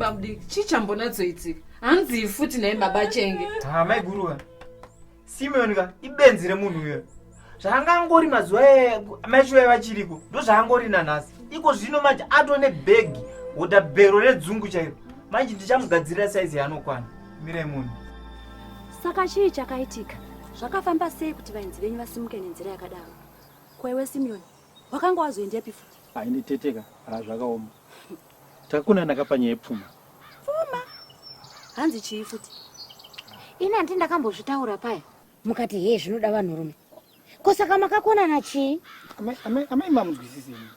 bamudiki chii chambonatsoitika hanzii futi nhai baba chenge ha maiguru Simeon ka ibenzi remunhu uyo. Zvaangangori mazuva maishuwa vachiriko ndozvaangori nanhasi. Iko zvino manje atone bhegi woda bhero redzungu chairo. Manje ndichamugadzirira saizi yaanokwana. Mirai munhu. Saka chii chakaitika? Zvakafamba sei kuti vaenzi venyu vasimuke nenzira yakadaro? Ko iwe Simeon, wakanga wazoendepi futi? Ainditeteka, ha zvakaoma. Takonana ka panyaya yepfuma. Pfuma? Hanzi chii futi? Ini handi ndakambozvitaura paya mukati hee zvinoda vanhurume. Ko saka makakonana chii? Amai, amai, amai mamunzwisisi imi.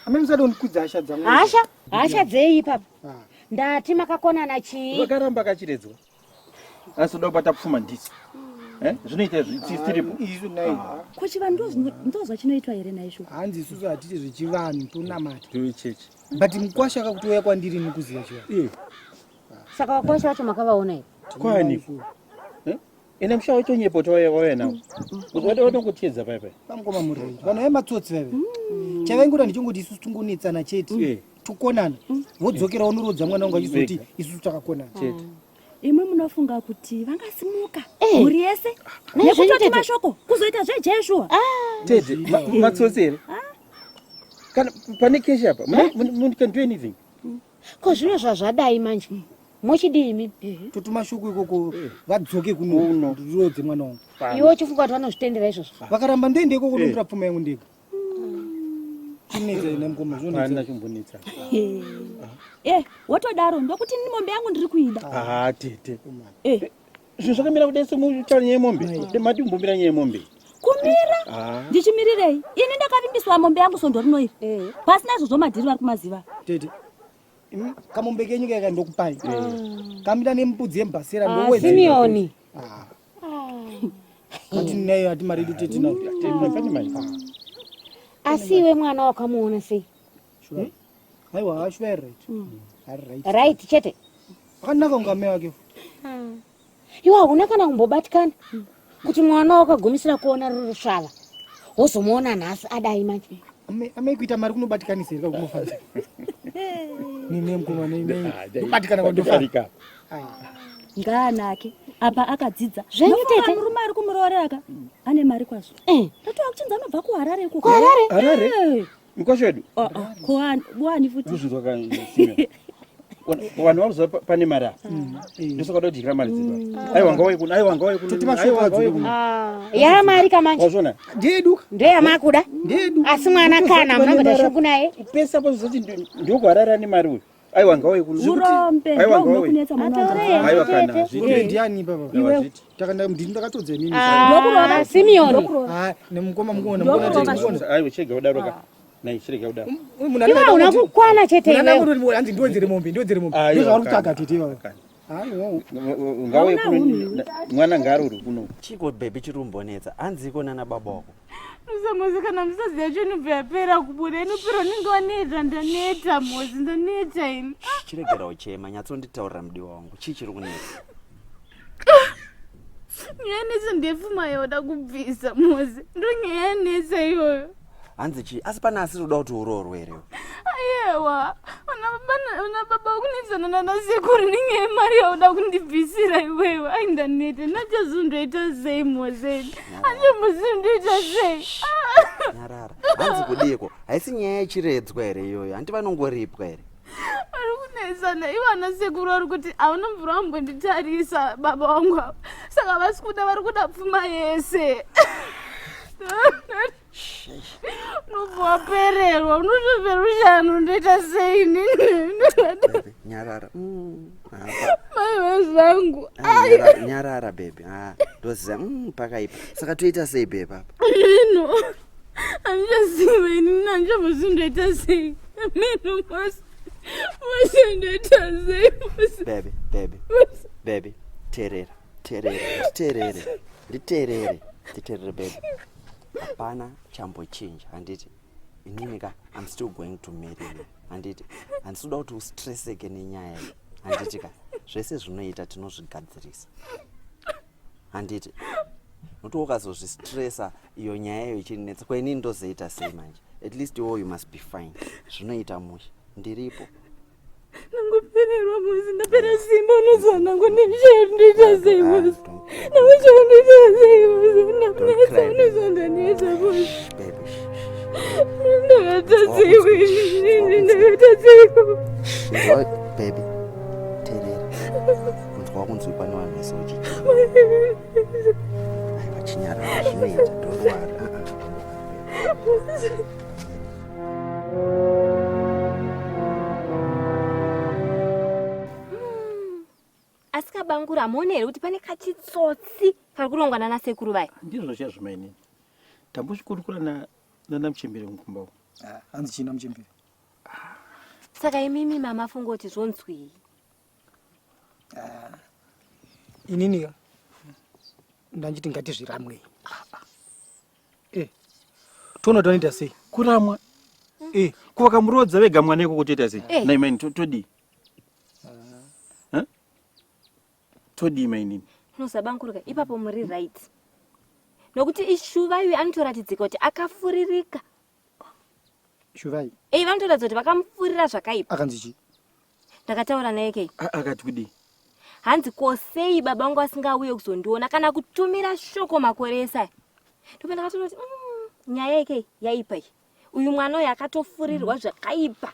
Amai musada kundikudza hasha dzangu. Hasha? Hasha dzei ipapa? Ah. Ndati makakonana chii? Vakaramba kachiredzwa. Asi uda kubata pfuma ndisi. Eh? Zvinoita izvi ah, tiripo. Isu nai. Ah. Ko chivanhu ndozvachinoitwa here naizvo? Hanzi isusu hatiti zvechivanhu tonamata. Tochechi. But mukwasha akakutouya kwandiri nikuziva chivanhu. Eh. Saka vakwasha vacho makavaona here? Kwani? Eh? Ende musha wacho nyepo tauya wauya nawo. Wada watongotiedza paya paya. Vamukoma muri right. Vanhu vaya matsotsi vaive. Chavaingoda ndichongoti isusu tungonetsana chete. Eh. Tokonana. Vodzokera vonorodza mwana wangu achizoti isusu takakonana. Chete. Imwe munofunga kuti vangasimuka Eh. mhuri yese Nezvenyu nekutoti tete. mashoko kuzoita zvejeshuwa Tete, matsotsi here? Kana pane cash apa, munhu can do anything. Ko zvino zvazvadai manje mochidii imi? Totuma shoko ikoko vadzoke kuno ndirodze mwana wangu. Iwe uchifunga kuti vanozvitendera izvozvo? Vakaramba ndoenda ikoko ndotora pfuma yangu ndega. Chinetsa ina mukoma zvonetsa. Hapana chimbonetsa. Eh, wotodaro ndokuti ini mombe yangu ndiri kuida. Ah, tete. Eh. Zvinhu zvakamira kudai semutaura nyaya yemombe. Mati kumbomira nyaya yemombe. Kumira? Ah. Ndichimirirei? Ini ndakavimbiswa mombe yangu svondo rino iri. Eh. Pasina izvozvo madhiri vari kumaziva. Tete. Imi kamombe kenyu kaya ndokupai. Kamira nembudzi yembasera Ah, ndowedzera. Simeoni. Ah. Ati nayo ati mari yedu tete nayo. Pane mari. Asi iwe mwana wakamuona sei? Sure. Aiwa, sure right. Ari right. Right chete. Akanaka kunga mai wake futi. Iwe hauna kana kumbobatikana kuti mwana wakagumisira kuona ruri rusvava wozomuona nhasi adai manje. Amai kuita mari kunobatikanisa here kakunofadza? Nine mukoma nine. Kubatikana kwandofara. Ngaanake apa akadzidza. Zvenyu Ndofunga tete. murume ari kumuroorera ka ane mari kwazvo. Eh. Totova kuchinzi anobva kuHarare ikoko. KuHarare? Harare? Eh. Mukosho wedu. Oh, oh. Koani, wani futi. Kuzvinzwa ka Simeon. Vanhu vakuziva pane mari apa. Ndosaka kuda kudyira mari dzedu. Aiwa ngauye kuno, aiwa ngauye kuno. Toti mashoko aiwa ngauye adzoke kuno. Ah, yamari kamanje. Wazviona? Ndeyedu. Ndeyamakuda. Ndeyedu. Asi mwana kana munongoda shungu naye. Pese apo zoti ndokuharare ane mari uyu. Aiwa ngauye kuno. Urombe Aiwa ngauye. ndohunokunetsa mwana wangu. Atore. Aiwa kana Tete. hazviiti. Urombe ndiani baba? Aiwa hazviiti. Takanda ndini ndakatodza inini. Ah, Simeoni. Ah, nemukoma mukuona mukuona tete mukuona. Aiwa chega kudaro ka. Nai chirega kudaro. Munhu Iwe hauna kukwana chete Munhu iwewe. anenge hanzi ndiwedzere mombe, ndiwedzere mombe. Aiwa, Ndozvavari kana. kutsvaga tete ivava. Kana. Aiwa. Ngauye kuno mwana ngaaruri kuno. Chiko baby chiri kumbonetsa hanziko nana baba wako. Musamozi kana misodzi yacho inobva yapera kubuda inopera unenge waneta ndaneta mozi ndaneta ini. Chiregera uchema nyatsonditaurira mudiwa wangu chii chiri kunetsa. Nyaya yanetsa ndeyepfuma yauda kubvisa mozi ndonyaya yanetsa iyoyo. Hanzi chii asi pane asiri kuda kuti uroorwe here? Ayewa una baba vakunetsana nana sekuru nenyaya yemari yauda kundibvisira iwewe. Ai ndaneta nachazondoita sei mozi andimbozondoita sei? Nyarara. Hanzi kudiiko haisi nyaya yechiredzwa here iyoyo hanti vanongoripwa here? Vari kunetsana ivo ana sekuru vari kuti hauna mvura wambonditarisa baba vangu ava saka vasi kuda vari kuda pfuma yese. Unobva wapererwa unotopera ushanu ndoita sei inini? Baby, nyarara. Apa. Mai vezvangu. Ah, nyarara, nyarara baby. Ah, ndoziva pakaipa. Saka toita sei baby apa? Mino. Handichaziva inini handichazivi ndoita sei. Mino mosi. Mosi ndoita sei mosi. Baby, baby. Baby, terera, terera, nditerere. Nditerere, nditerere baby. Hapana chambochinja handiti. Inini ka I'm still going to marry you. Handiti. Handisi kuda kuti ustresseke nenyaya iyi. Handiti ka. Zvese zvinoita tinozvigadzirisa. Handiti. Nokuti ukazozvistressa iyo nyaya iyo ichinetsa ko inini ndozoita sei manje? At least iwo you must be fine. Zvinoita mushe. Ndiripo. Ndangopera. Ndapererwa musi, ndapera simba unozanangu ndimshayo ndoita sei musi. Ndamushayo ndoita sei musi. Ndakunetsa unozondanetsa musi. Ndakaita sei ini ndakaita sei. Inzwa baby. Teerera. Kunzwa kunzwi pane vanhu vese uchichema. Aiwa chinyarara zvinoita don't worry. Uh-uh. Asi kabangura hamuone here kuti pane kachitsotsi kari kurongwa nana sekuru vaya? Ndizvo chaizvo mainini. Tambozvikurukura nana muchembere mukumba umu. Ah, hanzi chii namuchembere? Saka imimi mama fungoti zvonzwii? Ah, inini ka ndanjiti ngatizviramwei. Eh, toona tonoita sei? Kuramwa. Eh, ko vakamuroodza vega mwana ikoko toita sei? Eh. Nai maini todii? Eh? Todii mainini? Unozabanguruka ipapo muri right. Nokuti ishuva iwe anotoratidzika kuti akafuririka. Shuvai. Eh, vanotoratidza kuti vakamufurira zvakaipa. Akanzi chii? Ndakataura naye kei. Akati kudii? Hanzi ko sei baba vangu vasingauye kuzondiona kana kutumira shoko makore ese aya. Ndopa ndakatoona kuti nyaya yekei yaipa iyi. Uyu mwana uyu akatofurirwa zvakaipa.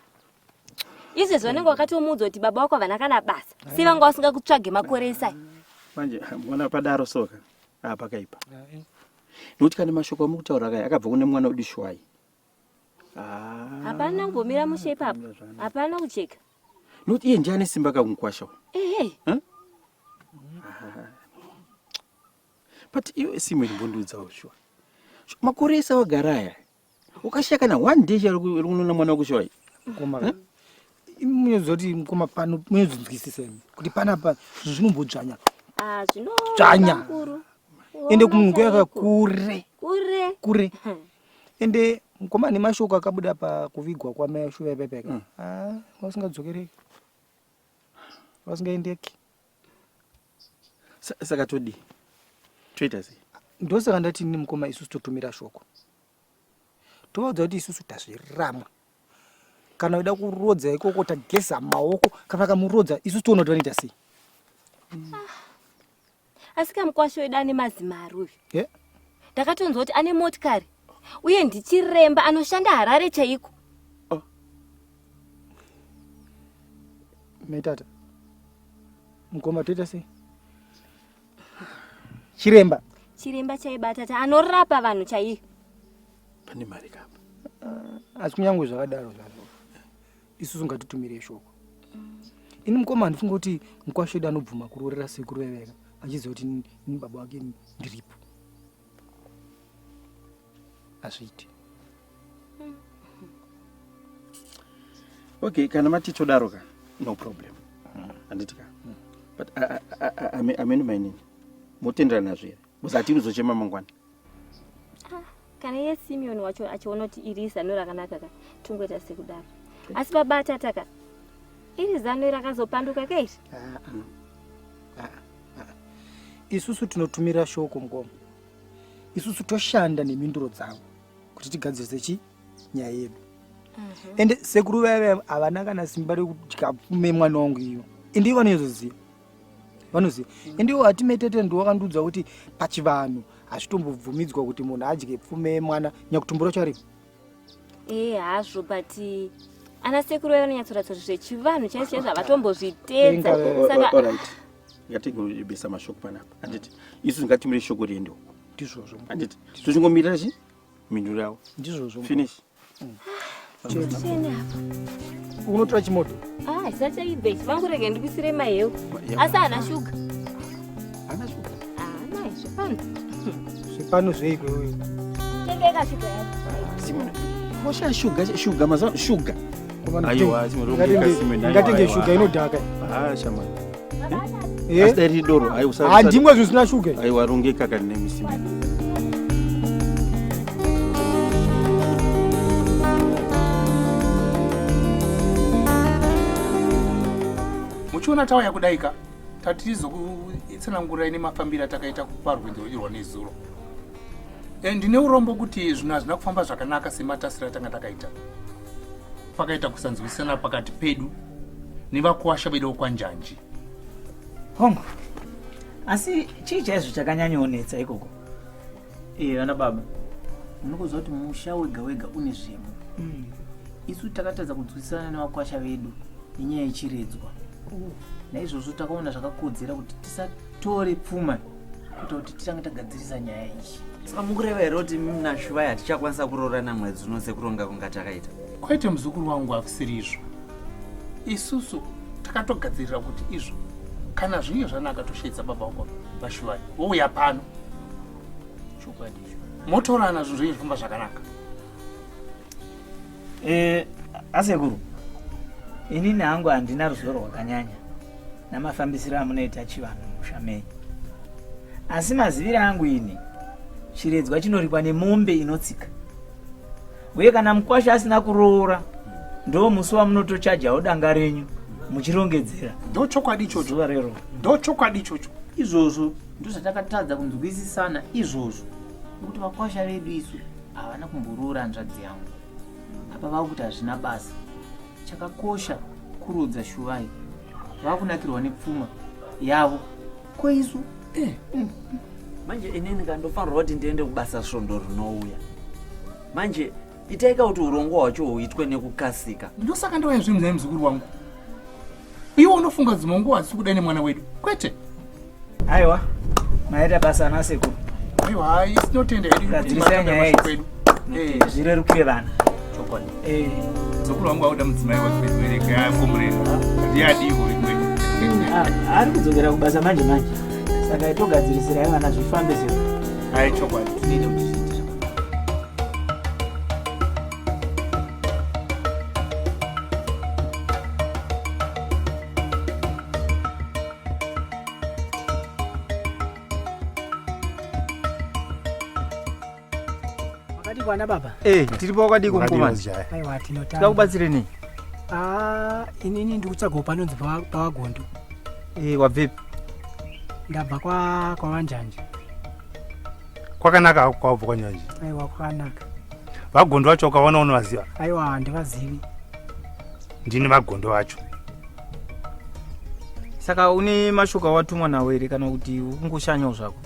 Izvezvi vanenge vakatomuudza kuti baba vako havana kana basa. Sei vanga vasingakutsvage makore ese aya? Manje mwana padaro soka. Ah, pakaipa. Nokuti kana mashoko amuri kutaura akaya akabva kune mwana wedu Shwai. Ah. Hapana kumbomira mushe ipapo. Hapana kujeka. Nokuti iye ndiye ane simba kamukwasha uyu. Ehe. Huh? But iwe Simon mbondiudzawo shuwa. Makore ese awagara aya. Ukashaya kana one day charo kunoona mwana wako Shwai. Mukoma. Munozoti mukoma pano munozonzwisisa imi kuti panapa zvinhu zvinombodzvanya. Ah, zvino Dzvanya. bamukuru. Ende Kuona kumunhu chaiko. kure. Kure. Kure. Ende mukoma nemashoko akabuda pakuvigwa kwamai Shuva ipepeka. Ah, vasingadzokereki. Vasingaendeki. Saka todii? Toita sei? Ndosaka ndati ini mukoma isusu totumira shoko. Tovaudza kuti isusu tazviramwa. Kana uida kurodza ikoko tageza maoko, kana akamurodza isusu toona kuti vanoita sei. Asi kamukwasha wedu ane mazimari uyu. Yeah. Ndakatonzwa kuti ane motikari uye ndichiremba anoshanda Harare chaiko. Oh. Maitata. Mukoma toita sei? Chiremba. Chiremba chaibata ta anorapa vanhu chaiyo. Pane mari kapa. Asi kunyange zvakadaro zvazvo. Isusu ngatitumire shoko. Ini mukoma handifungi kuti mukwasha wedu anobvuma kuroorera sekuru veveka achiziva kuti ini baba wake ndiripo. Hazviiti. Okay, kana mati todaro ka, no problem. Handiti ka. But ameni mainini. Motenderana nazvo here? Musati kuzochema mangwana. Kana iye Simeon wacho achiona kuti iri zano rakanaka ka, tingoita sekudaro. Asi baba atata ka, iri zano rakazopanduka ke iri? Isusu tinotumira shoko mukoma. Isusu toshanda nemhinduro dzavo kuti tigadzirise chi nyaya yedu. Ende sekuru vaya vaya havana kana simba rekudya pfume mwana wangu iyo. Ende ivo vanozoziva. Vanoziva. Ende ivo hatimetete ndiwo vakandiudza kuti pachivanhu hazvitombobvumidzwa kuti munhu adye pfume yemwana nyakutumbura wacho aripo. Eh hazvo but ana sekuru vaya vanonyatsoratidza kuti zvechivanhu chaizvo chaizvo havatombozvitedza. Saka Alright. Ngatigobisa mashoko panapa. Handiti isu ngatimire shoko riende uko. Ndizvozvo. Handiti tochingomirira chi mhinduro yavo. Ndizvozvo. Finish. Chene apa. Unotora chimoto. Ah, isachaibva ichi. Vangu rege ndikuisire maheu. Asi haana shuga. Haana shuga. Haana zvepano. Zvepano zveiko iwewe? Tengeka shuga yako. Simon. Wosha shuga, shuga mazuva shuga. Aiwa, Simon, rongeka Simon. Ngatenge shuga inodhaka. Ah, shamwari. Eh? Asi dai riri doro, aiwa usa. Handimwe zvisina shuga. Aiwa rongeka kani nemi Simon. Muchiona tauya kudai ka tatizokutsanangurai nemafambiro atakaita parwendo irwo nezuro. Ndine urombo kuti zvinhu hazvina kufamba zvakanaka sematasiro atanga takaita. Pakaita kusanzwisana pakati pedu nevakuwasha vedu vokwanjanji. Hongu, asi chii chaizvo chakanyanyonetsa ikoko? Ee vana baba, munokuziva kuti musha wega wega une zvemo. Isu takatadza kunzwisisana nevakwasha vedu nenyaya yechiredzwa. Naizvozvo takaona zvakakodzera kuti tisatore pfuma kuita kuti titange tagadzirisa nyaya iyi. Saka mukureva here kuti mimi naShuvai hatichakwanisa kuroorana mwedzi uno sekuronga kunga takaita? Kwete muzukuru wangu, hakusiri izvo. Isusu takatogadzirira kuti izvo kana zvinge zvanaka tosheedza baba vako vaShuvai vouya pano. Chokwadi icho. Motorana zvinhu zvenyu zvifamba zvakanaka. Eh, asekuru inini hangu handina ruzivo rwakanyanya namafambisiro amunoita chivanhu musha menyu asi maziviro angu ini chiredzwa chinoripwa nemombe inotsika uye kana mukwasha asina kuroora ndo musi wamunotochajawo danga renyu muchirongedzera ndochokwadi ichocho zuva rero ndochokwadi ichocho Izvozvo ndozvatakatadza kunzwisisana izvozvo nekuti vakwasha vedu isu havana kumboroora hanzvadzi yangu apa vakuti hazvina basa chakakosha kurodza shuvai vakunakirwa nepfuma yavo ko isu eh. Manje inini kandofanirwa kuti ndiende kubasa svondo rinouya. Manje itaika kuti urongwa hwacho huitwe nekukasika. Ndosaka ndauya zvinhu nhai muzukuru wangu. Iwe unofunga dzimwe nguva hatisi kuda nemwana wedu. Kwete. Aiwa, maita basa ana sekuru. Aiwa, hai, tinotenda hedu kuti Gadzirisai matanga nyaya mashoko idzi. edu. Eh, Zvirerukire vana. chokwadi. Eh. Muzukuru wangu auda mudzimai wake veduwereka yakomurera. Ndiye adiwo veduwe. Ah, ari kudzokera kubasa manje manje. Saka itogadzirisirai vana zvifambe sekuru. Hai, chokwadi. Tinoita kuti zviite zvakanaka. Makadii kwana baba? Eh, tiripo wakadii mukomana? Aiwa tinotamba. Tikakubatsire nei? Ah, inini ndikutsvagawo panonzi pawagondo. Eh, wabvepi? Ndabva kwa kwavanjanje. Kwakanaka hako kwawabva kwanjanje. Aiwa kwakanaka. Vagondo vacho ukaona unovaziva? Aiwa handivazivi. Ndini vagondo vacho. Saka une mashoko awatumwa nawo here kana kuti ukungoshanyawo zvako?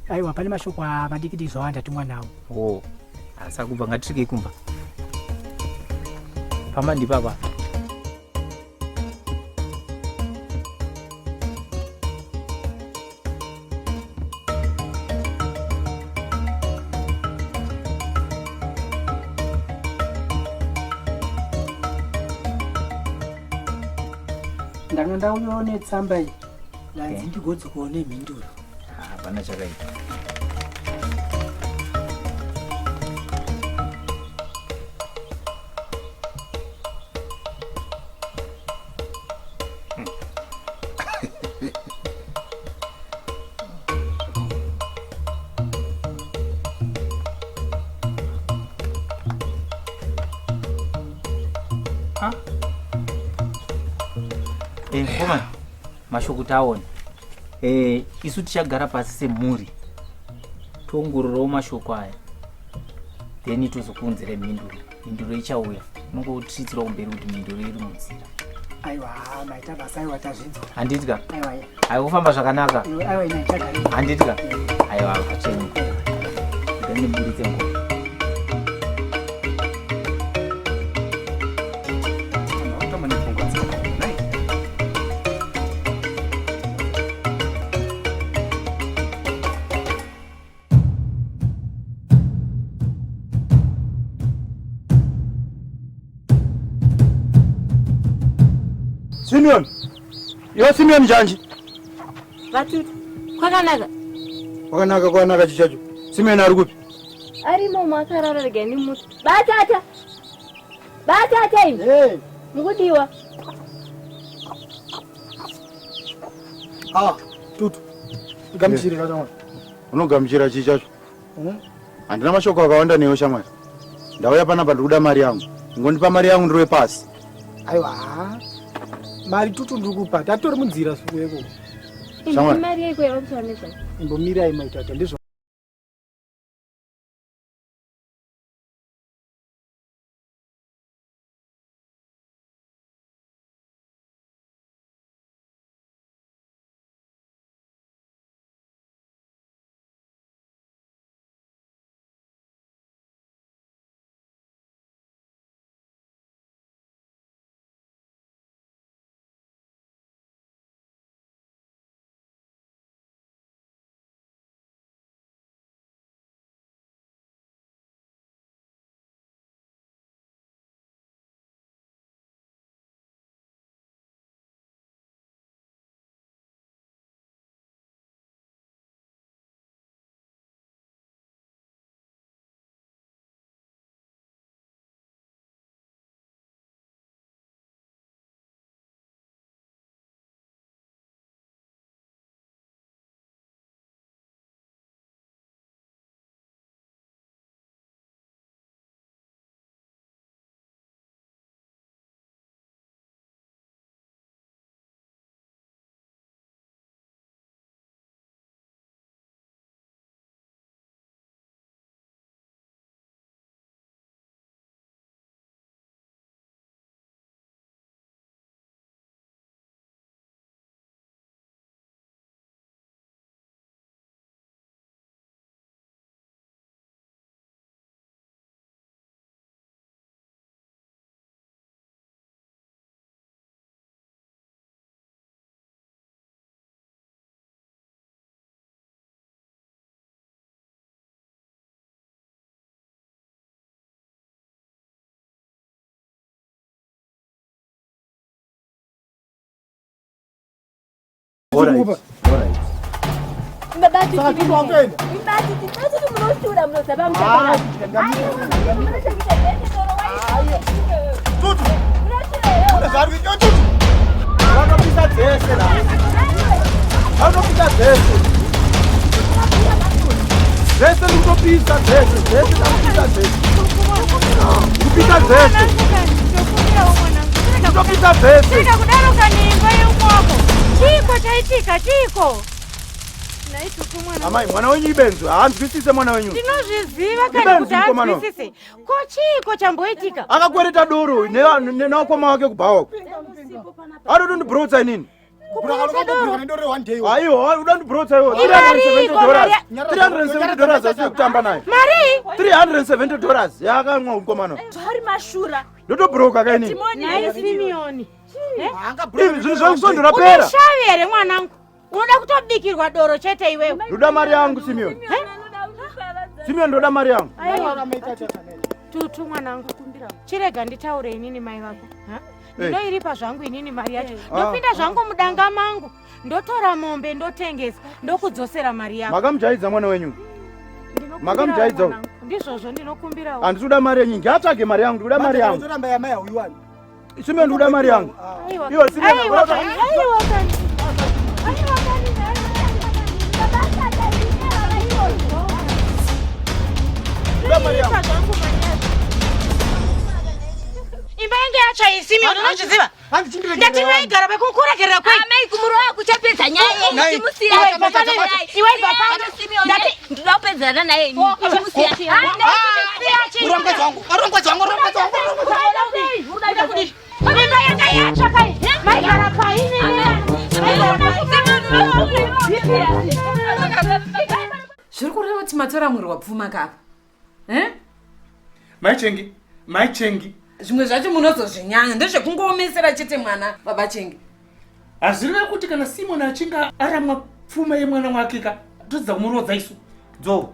Aiwa pane mashoko madikidiki zvawo andatumwa nawo. Oh. Saka kubva ngatisvikei kumba. Pamba ndipapa. Ndanga ndauyawo netsamba iyi ndanzi ndigodzokawo nemhinduro. Hapana chakaipa. Eh, mukoma, mashoko taona. Eh, isu tichagara pasi semhuri toongororawo mashoko aya then tozokuunzira mhinduro. Mhinduro ichauya, unongotisvitsirawo kumberi kuti mhinduro iri munzira. Aiwa maita basa, aiwa tazvinzwa. Handiti ka? Aiwa. Aiwa kufamba zvakanaka. Aiwa ina ichagara. Handiti ka? Aiwa pacheni. Ndiburitse ngoma. Simeon. Iwe Simeon Njanji. Vatutu, kwakanaka. Kwakanaka kwakanaka chichacho. Simeon ari kupi? Arimo makarara rega ndimuti. Batata. Batata imi. Hey. Mukudiwa. Ah, Tutu. Gamuchire shamwari. Unogamuchira chii chacho? Handina mashoko akawanda newe shamwari. Ndauya panapa ndikuda mari yangu. Ingondipa mari yangu ndirove pasi. Aiwa. Mari Tutu ndiri kupa. Tatori munzira suku yeko. Shamwari. Mari yeko yavakutora nezvayo. Imbomirai maitata ndizvo. Tiri Baba Saka tiri wakuenda? munoshura munozaba Ah, Tutu. Kune zvaari kuita tutu. Vanopisa dzese la. Vanopisa dzese. Dzese ndikutopisa dzese, dzese ndakupisa dzese. Kupisa dzese. Ndikutopisa dzese. Chirega kudaro kanimba yeumwako. Chiiko chaitika chiiko? Amai, mwana wenyu ibenzi, haanzwisise mwana wenyu. Ndinozviziva kani Ibenzi kuti mukomana. anzwisise. Ko chiiko chamboitika? Akakwereta doro nevakoma wake kubhawa. Arotondibhurotsa inini. Aiwa, uda ndibhurotsa iwo. Imariko, $370. mari- $370 asiyo kutamba nayo. Mari? $370 yakamwa mukomana. Zvari mashura. Ndotobhuroka kainini. Nhai Simeoni. Imi zvinhu zvangu svondo rapera. Une shavi here mwanangu? Unoda kutobikirwa doro chete iwewe. Ndoda mari yangu Simeoni. Simeoni ndoda mari yangu. Aiwa. Tutu mwanangu, chirega nditaure inini mai vako. Ha? Ndinoiripa zvangu inini mari yacho. Ah. Ndopinda zvangu mudanga mangu. Ndotora mombe ndotengesa, ndokudzosera mari yako. Makamujaidza mwana wenyu. Ndinokumbirawo Makamujaidza. mwanangu. Ndizvozvo ndinokumbirawo. Handisi kuda mari yenyu. Ngaatsvage mari yangu, ndikuda mari yangu. Toramba yamai hauiwani. Simeoni ndikuda mari yangu. Aiwa. Iwe Simeoni Aiwa kani. Aiwa kani. Aiwa kani. Ndinoiripa zvangu mari yacho. Imba yange yatsva iyi Simeoni unozviziva? Ndati maigara pekukuregerera kwei? Amai kumurowa kuchapedza nyaya iyi. Nai. Chimusiya. Iwe ibva pano. Iwe ibva pano. Ndati ndinoda kupedzana naye ini. Chimusiya. Urongedza wangu, urongedza wangu, urongedza wangu, urongedza wangu. Imba yanga yatsva kai. Maigara pai Zviri kureva kuti matora mwiri wapfuma kapa. Eh? Mai Chengi, Mai Chengi. Zvimwe zvacho munozozvinyanya ndezvekungoomesera chete mwana baba Chengi. Hazvireve kuti kana Simon achinge aramwa pfuma yemwana wake ka todzidza kumuroodza isu. Dzo.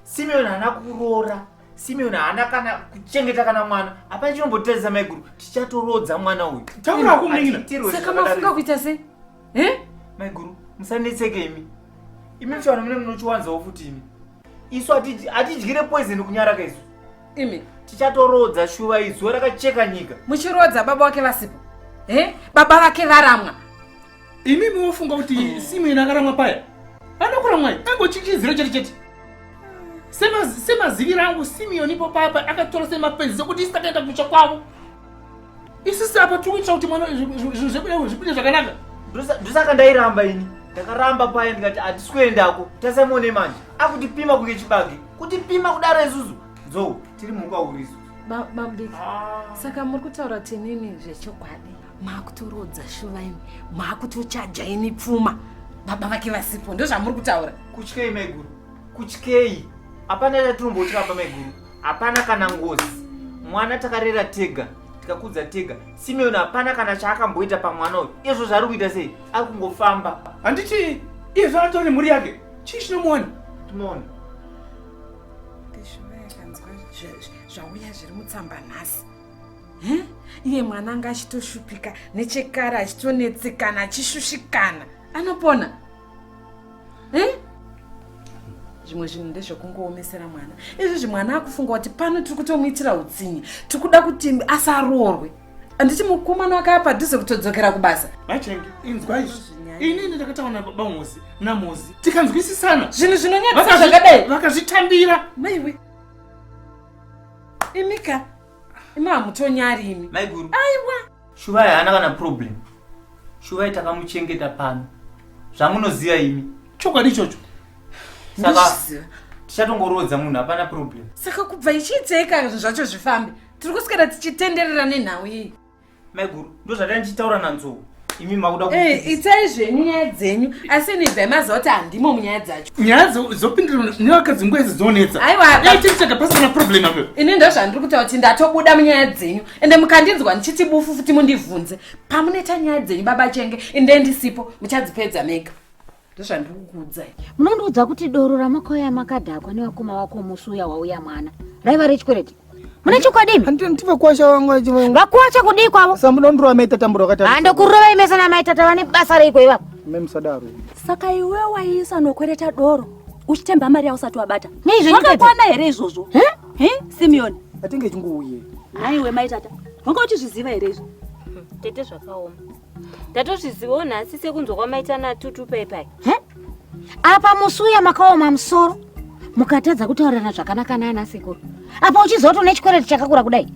Simeon haana kuroora. Simeon haana kana kuchengeta kana mwana. Hapana chinombotadzisa maiguru. Tichatorodza mwana uyu. Taura hako munin'ina. Hatiitirwe Saka zvakadaro. mafunga kuita sei? Eh? Maiguru, musanetseke imi. Imi muchiwana mune munochiwanzawo futi imi. Isu hatidyire poison kunyara ka isu. Imi. Tichatorodza shuva izuva rakacheka nyika. Muchiroodza baba wake vasipo. Eh? Baba vake varamwa. Imi munofunga kuti Simon akaramwa paya? Anokuramwai, angochichidzira chete chete. Semaziviro angu Simeon ipo papa akatora semapenzi sekuti isu takaenda kumusha kwavo. Isusu apa tiri kuitira kuti mwana zvinhu zvibude zvakanaka. Ndosaka ndairamba ini. Ndakaramba paya ndikati hatisi kuendako. Tasamuone manje. Akutipima kunge chibage. Kutipima kudaro isusu. Nzou, tiri mhuka huru isu. Bamudiki, saka muri kutaura kuti inini zvechokwadi makutorodza shuva imi makutochaja ini pfuma baba vake vasipo ndozvamuri kutaura. Kutyei maiguru? Kutyei? Hapana chatinombotyapa maiguru. Hapana kana ngozi. Mwana takarera tega, tikakudza tega. Simeon hapana kana chaakamboita pamwana uyu. Izvo zvaari kuita sei? Ari kungofamba. Handiti izvo atori mhuri yake. Chii chinomuwana? Timoona. Ndishuva yakanzwa zvauya zviri mutsamba nhasi. Eh? Iye mwana anga achitoshupika nechekare achitonetsekana achishushikana. Anopona? Eh? Zvimwe zvinhu ndezvekungoomesera mwana. Izvizvi mwana akufunga kuti pano tiri kutomuitira utsinye. Tiri kuda kuti asaroorwe. Handiti mukomana wake apa padhuze kutodzokera kubasa. Mai Chengi, inzwa izvi. Inini ndakataura nababa Mhozi naMhozi tikanzwisisana. Zvinhu zvinonyadzisa zvakadai. Vakazvitambira. Maiwe. Imika. Imi hamutonyari imi. Maiguru. Aiwa. Shuvai haana kana problem. Shuvai takamuchengeta pano. Zvamunoziva imi. Chokwadi ichocho. Saka Ndozviziva. tichatongorodza munhu hapana problem. Saka kubva ichiiteka zvinhu zvacho zvifambe. Tiri kuswera tichitenderera nenhau iyi. Maiguru, ndozvatanga ndichitaura naNzou. Imi makuda ku Eh, itai zvenyu nyaya dzenyu asi ini ibvai maziva kuti handimo munyaya dzacho. Nyaya dzopindirana nevakadzi nguva idzi dzonetsa. Aiwa. Dai tiri tega pasina problem apo. Ini ndozvandiri kutaura kuti ndatobuda munyaya dzenyu ende mukandinzwa ndichiti bufu futi mundibvunze. Pamunoita nyaya dzenyu baba Chenge inde ndisipo muchadzipedza mega. Ndozvandiri kukuudzai. Munondiudza kuti doro ramakauya makadhakwa nevakoma vako musi uya wauya mwana raiva rechikwereti. Mune chokwadi imi? Ndivakwasha vangu. Vakwasha kudii kwavo? Samunondurova maita tambura wakati. Handokurova imesa namaitata vane basa reiko ivavo. Mai musadaro. Saka iwe waiisa nokwereta doro uchitemba mari yausati wabata. Nei zvenyu tete? Zvakakwana here izvozvo? He? Simeon. Atinge ichingouye. Aiwe mai tata. Wanga uchizviziva here izvi? Tete zvakaoma. Ndatozvizivawo nhasi sekunzwa kwamaita natutu paipai. Apa musi uya makaoma musoro mukatadza kutaurirana zvakanaka naana sekuru. Apa uchiziva kuti une chikwereti chakakura kudai.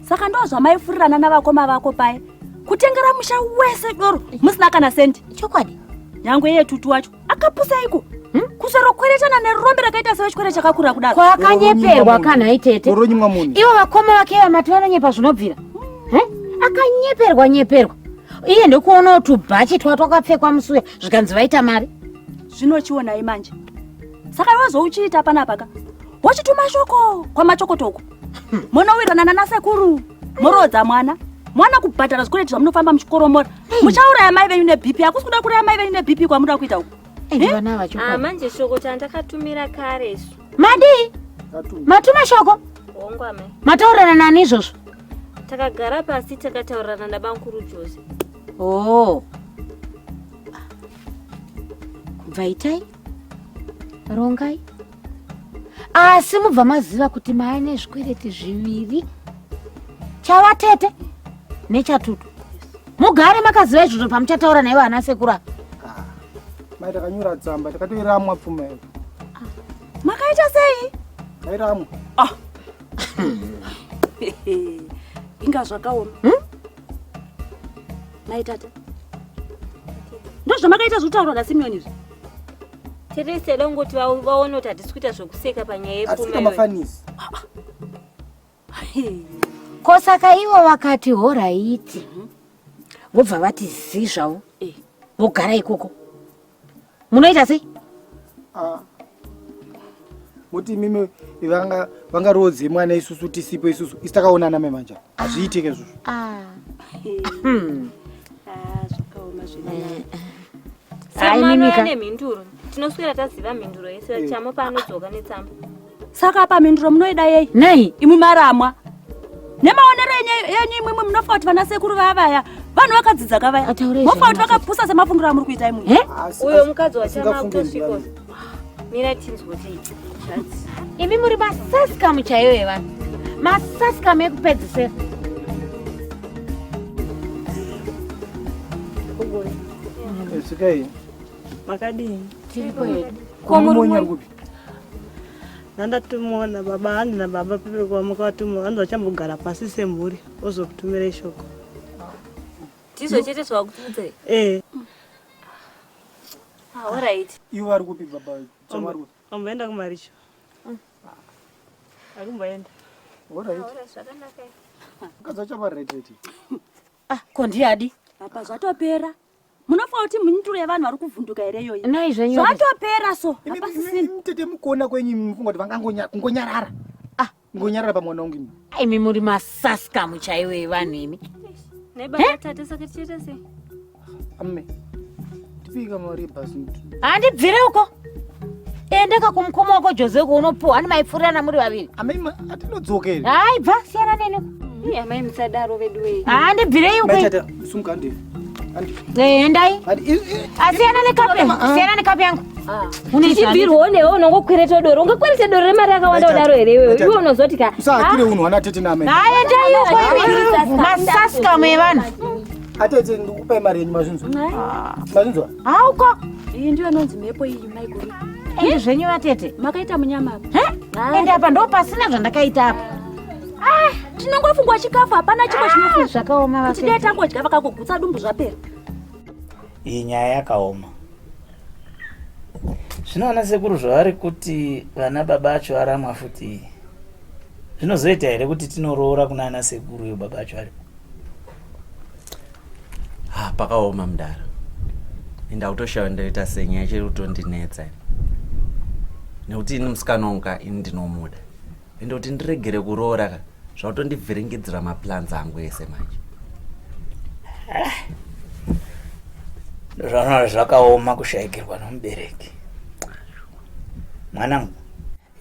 Saka ndo zvamaifurirana navakoma vako paye. Kutengera musha wese doro musina kana sendi. Chokwadi. Nyangwe iye tutu wacho akapusa iko. Hmm? Kuswerokweretana nerombe rakaita sewe chikwere chakakura kudaro. Kwakanyeperwa kana itete. Doro munhu. Ivo vakoma vake vamati vanonyepa zvinobvira. He? Akanyeperwa nyeperwa. Iye ndokuonawo tubhachi twa twakapfekwa musi uya zvikanzi vaita mari. Zvinochionai manje. Saka iwe zvouchiita panapa ka. Wochituma shoko kwamachokotoko. Munowirirana nanasekuru. Moroodza mwana. Mwana kubhadhara zvikwereti zvamunofamba muchikoromora. Muchauraya mai venyu neBP. Hakusi kuda kuuraya mai venyu neBP kwamunoda kuita uku. Vana vacho. Ah, manje shoko chandakatumira kare isu. Madii? Matuma shoko? Hongu amai. Mataurirana nani izvozvo? Takagara pasi takataurirana nabankuru Jose. Oh. Kubva itai? Rongai. Asi mubva maziva kuti maane zvikwereti zviviri. Chavatete nechatutu. Mugare makaziva izvozvo pamuchataura naivo ana sekuru ava. Mai takanyora tsamba takatoiramwa pfuma iyo. Makaita sei? Tairamwa. Ah. Inga zvakaoma. Hmm? Mai tata. Ndozvamakaita zvokutaurwa naSimeon izvi. Tete sada kungoti vaone kuti hatisi kuita zvokuseka panyaya Hatisi yepfuma kuita iyoyo. mafanisi. Ko saka ivo vakati horaiti. Vobva vati zii zvavo. Vogara ikoko. Munoita sei? Ah. Muti imimi vanga vangaroodze mwana isusu tisipo isusu isi takaonana mai manje. Hazviitike izvozvo. Ah. Ah, zvakaoma zvino. Samano ane mhinduro. Tinoswera taziva mhinduro yese chamo paanodzoka netsamba. Saka apa mhinduro munoida yei? Nei? Imwi maramwa. Nemaonero enyu imwimwi munofunga kuti vana sekuru vaya vaya vanhu vakadzidza ka vaya. Mofunga kuti vakapusa semafungiro amuri kuita imwi. Uyo mukadzi wachama akutosvika. Mira tinzwe kuti zvanzi. Imi muri masaskamu chaiyo evanhu. Masaskamu ekupedzisira. Svikai. Makadini? Tiripo hedu. Ko muri Mumonya kupi? Ndandatumona baba handi nababa pepe kwamukatumwa vanzi vachambogara pasi semhuri ozokutumirai shoko. Ndizvo chete zvavakuudza. Eh. Ah, alright. Ivo vari kupi baba? Chama vari kupi? Amboenda kumaricho. Akumboenda. Alright. Alright, zvakanaka. Mukadzi wacho vari right right. Ah, ko ndiyadi? Apa zvatopera. Munofunga kuti mhinduro yevanhu vari kuvhunduka here iyoyi? Nei zvenyu? Zvatopera so. Hapasisina. Tete mukuona kwenyu imi mufunga kuti vangangonyarara. Ah, ngonyarara pamwana wangu imi. Imi muri masaskamu chaiwo evanhu imi. Nei baba tata saka tichaita sei? Amme. Tipika mari yebhasi. Handibvire uko. Endeka kumukoma wako Jose uko unopuwa ani maipfurirana muri vaviri. Amai atinodzoka here? Hai bva siyana neni. Ii amai musadaro vedu wei. Handibvirei uko. Mai tata sunga handi. Handi. Eh, endai. Handi. Asiyana nekapu. Siyana nekapu yangu. Tichibvirwawo newe unongokwereta doro. Ungakwereta doro remari yakawanda kudaro here iwewe? Iwe unozoti ka. Usahakire unhu hwana tete naamai. Hai endai uko imi. Masaskamu evanhu. Atete ndikupai mari yenyu mazvinzwa. Mazvinzwa? Hauko. Iyi ndiyo inonzi mhepo iyi maiguru. Ende zvenyu vatete. Makaita munyama apa. Ende apa ndo pasina zvandakaita apa. Tinongofungwa chikafu hapana chimwe chinofungwa. Zvakaoma Kuti dai tangodya vakangogutsa dumbu zvapera. Iyi nyaya yakaoma. Zvino vana sekuru zvavari kuti vana baba acho aramwa futi iyi. Zvinozoita here kuti tinoroora kuna ana sekuru iyo baba acho aripo? Ah, pakaoma mudara. Ndakutoshaya ndoita sei nyaya chiri kutondinetsa. ini. Nekuti ini musikana wangu ka ini ndinomuda. Ende kuti ndiregere kuroora ka zvakutondivhiringidzira maplans angu ese manje. Ndozvaona zvakaoma kushayikirwa nomubereki. Mwanangu,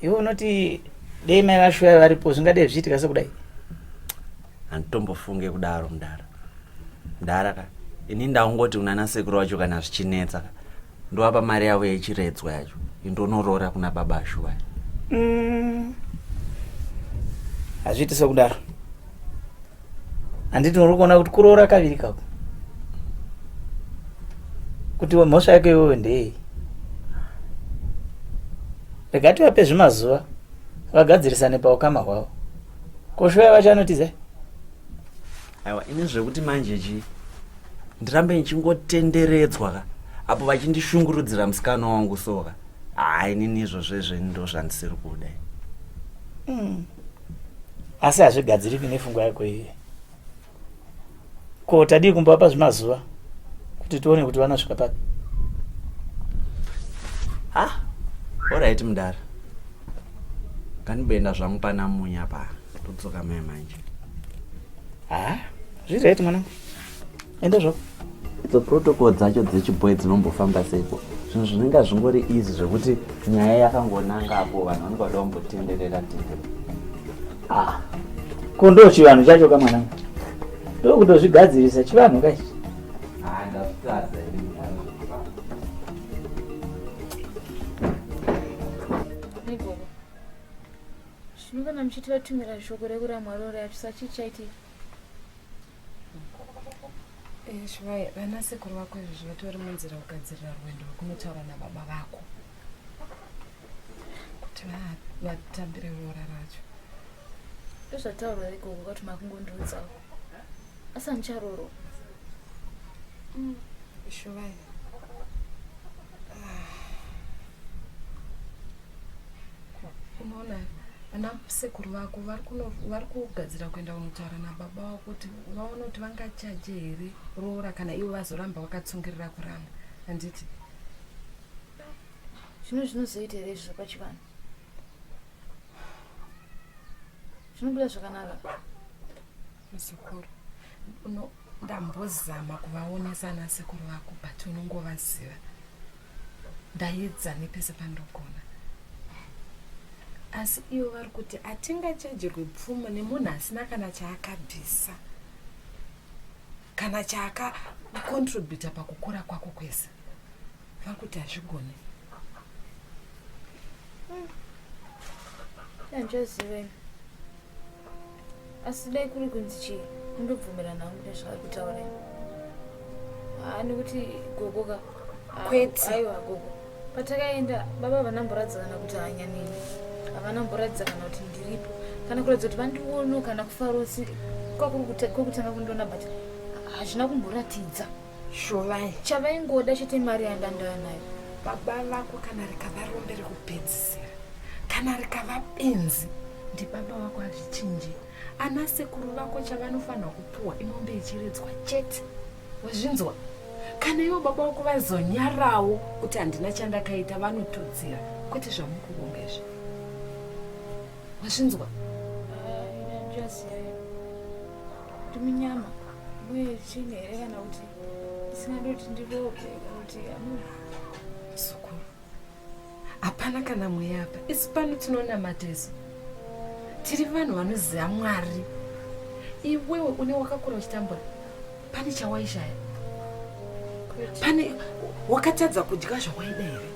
iwe unoti dei mai vashuya varipo zvingadei zvichiitika sekudai? Handitombofunge kudaro mudara. Mudara ka. Ini ndaungoti unana sekuru vacho kana zvichinetsa ka ndovapa mari yavo yechiredzwa yacho indonoroora kuna baba Shuwai. Hazviiti sokudaro. Handiti uri kuona kuti kuroora kaviri kako kuti mhosva yako iwewe ndeyei? Rega tivape zvimazuva vagadzirisane paukama hwavo. Koshoya vacho anotiza. Aiwa ini zvekuti manje chii ndirambe ndichingotenderedzwa ka apo vachindishungurudzira musikana wangu so ka haa inini izvozvo izvo ini ndozvandisiri kuda Asi hazvigadziriki nefungwa yako iye. Ko tadii kumbovapa zvimazuva kuti tione kuti vanosvika papi? Ha, alright mudara. Ngandimboenda zvangu pana Munya pa todzoka mai manje. Ha, zviri right mwanangu. Enda zvako. Idzo protocol dzacho dzechibhoyi dzinombofamba seiko? Zvinhu zvinenge zvingori easy zvekuti nyaya yakangonanga apo vanhu vanenge vada kumbotenderera tenderera. Ah. Ko ndo chivanhu chacho ka mwanangu. Ndokutozvigadzirisa chivanhu ka ichi. Ah, ndazvitadza ini. Negogo. Zvino kana muchiti vatumira shoko rekuramwa roora yacho sachii chaitika? Eh, Shuvai, vana sekuru vako izvozvi vatori munzira kugadzirira rwendo rwekunotaura nababa vako kuti vatambire roora racho. Ndozvataurwa ikoko kuti makungondiudzawo. Asi handicharoorwa. Shuvai. Ah. Unoona vana sekuru vako vari kugadzira kuenda kunotaura nababa vako kuti vaone kuti vangachaje here roora kana ivo vazoramba vakatsungirira kuramba handiti Zvino zvinozoita here izvo pachivanhu? Zvinobuda zvakanaka. Muzukuru, uno ndambozama kuvaonesa ana sekuru vako but unongovaziva. Ndaedza nepese pandogona. Asi ivo vari kuti hatingachajirwe pfuma nemunhu asina kana chaakabvisa kana chaakacontributa pakukura kwako kwese. Vari kuti hazvigone. Handichaziva ini. Asi dai kuri kunzi chii kundobvumirana hangu nezvavari kutaura ini. Haa nekuti gogo ka. Kwete. Aiwa gogo. Patakaenda baba havana mboratidza kana kuti hanya neni. Havana mboratidza kana kuti ndiripo. Kana kuratidza kuti vandiono kana kufaro kwakuri kwekutanga kundiona but hazvina kumboratidza. Shovai. Chavaingoda chete mari yandandauya nayo. Baba vako kana rikava rombe rekupedzisira, kana rikava benzi, ndibaba vako hazvichinji. Ana sekuru vako chavanofanirwa kupuwa imombe yechiredzwa chete. Wazvinzwa? Kana ivo baba vako vazonyarawo kuti handina chandakaita vanotudzira, kwete zvamukuronga izvi. Wazvinzwa? Ndiminyama uye chini here kana kuti ndisingadi kuti ndirope kana kuti Muzukuru, hapana kana mweya apa. Isu pano tinonamata isu. Tiri vanhu vanoziva Mwari. Iwewe une wakakura uchitambura. Pane chawaishaya? Pane wakatadza kudya zvawaida here?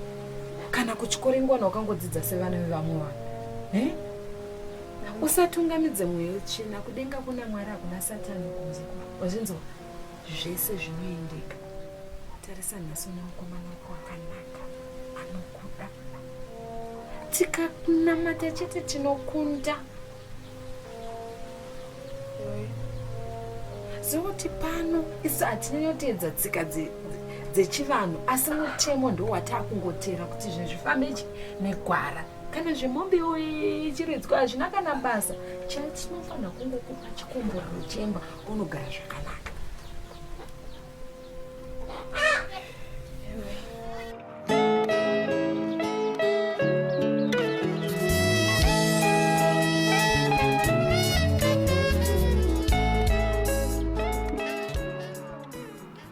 Kana kuchikoro ingwana wakangodzidza sevana vevamwe vanhu. Eh? Usatungamidze mweya wetsvina kudenga kuna Mwari hakuna satani kunze. Wazvinzwa? Zvese zvinoendeka. Tarisa nhasi une mukomana wako akanaka anokuda. Tikanamata chete tinokunda. Ziva kuti pano isu hatinyanyoteedza tsika dzechivanhu asi mutemo ndo watakungoteera kuti zvinhu zvifambe negwara. Kana zvemombe ichiredzwa hazvina kana basa. Chatinofanira kungokupa chikomborero chemba unogara zvakanaka.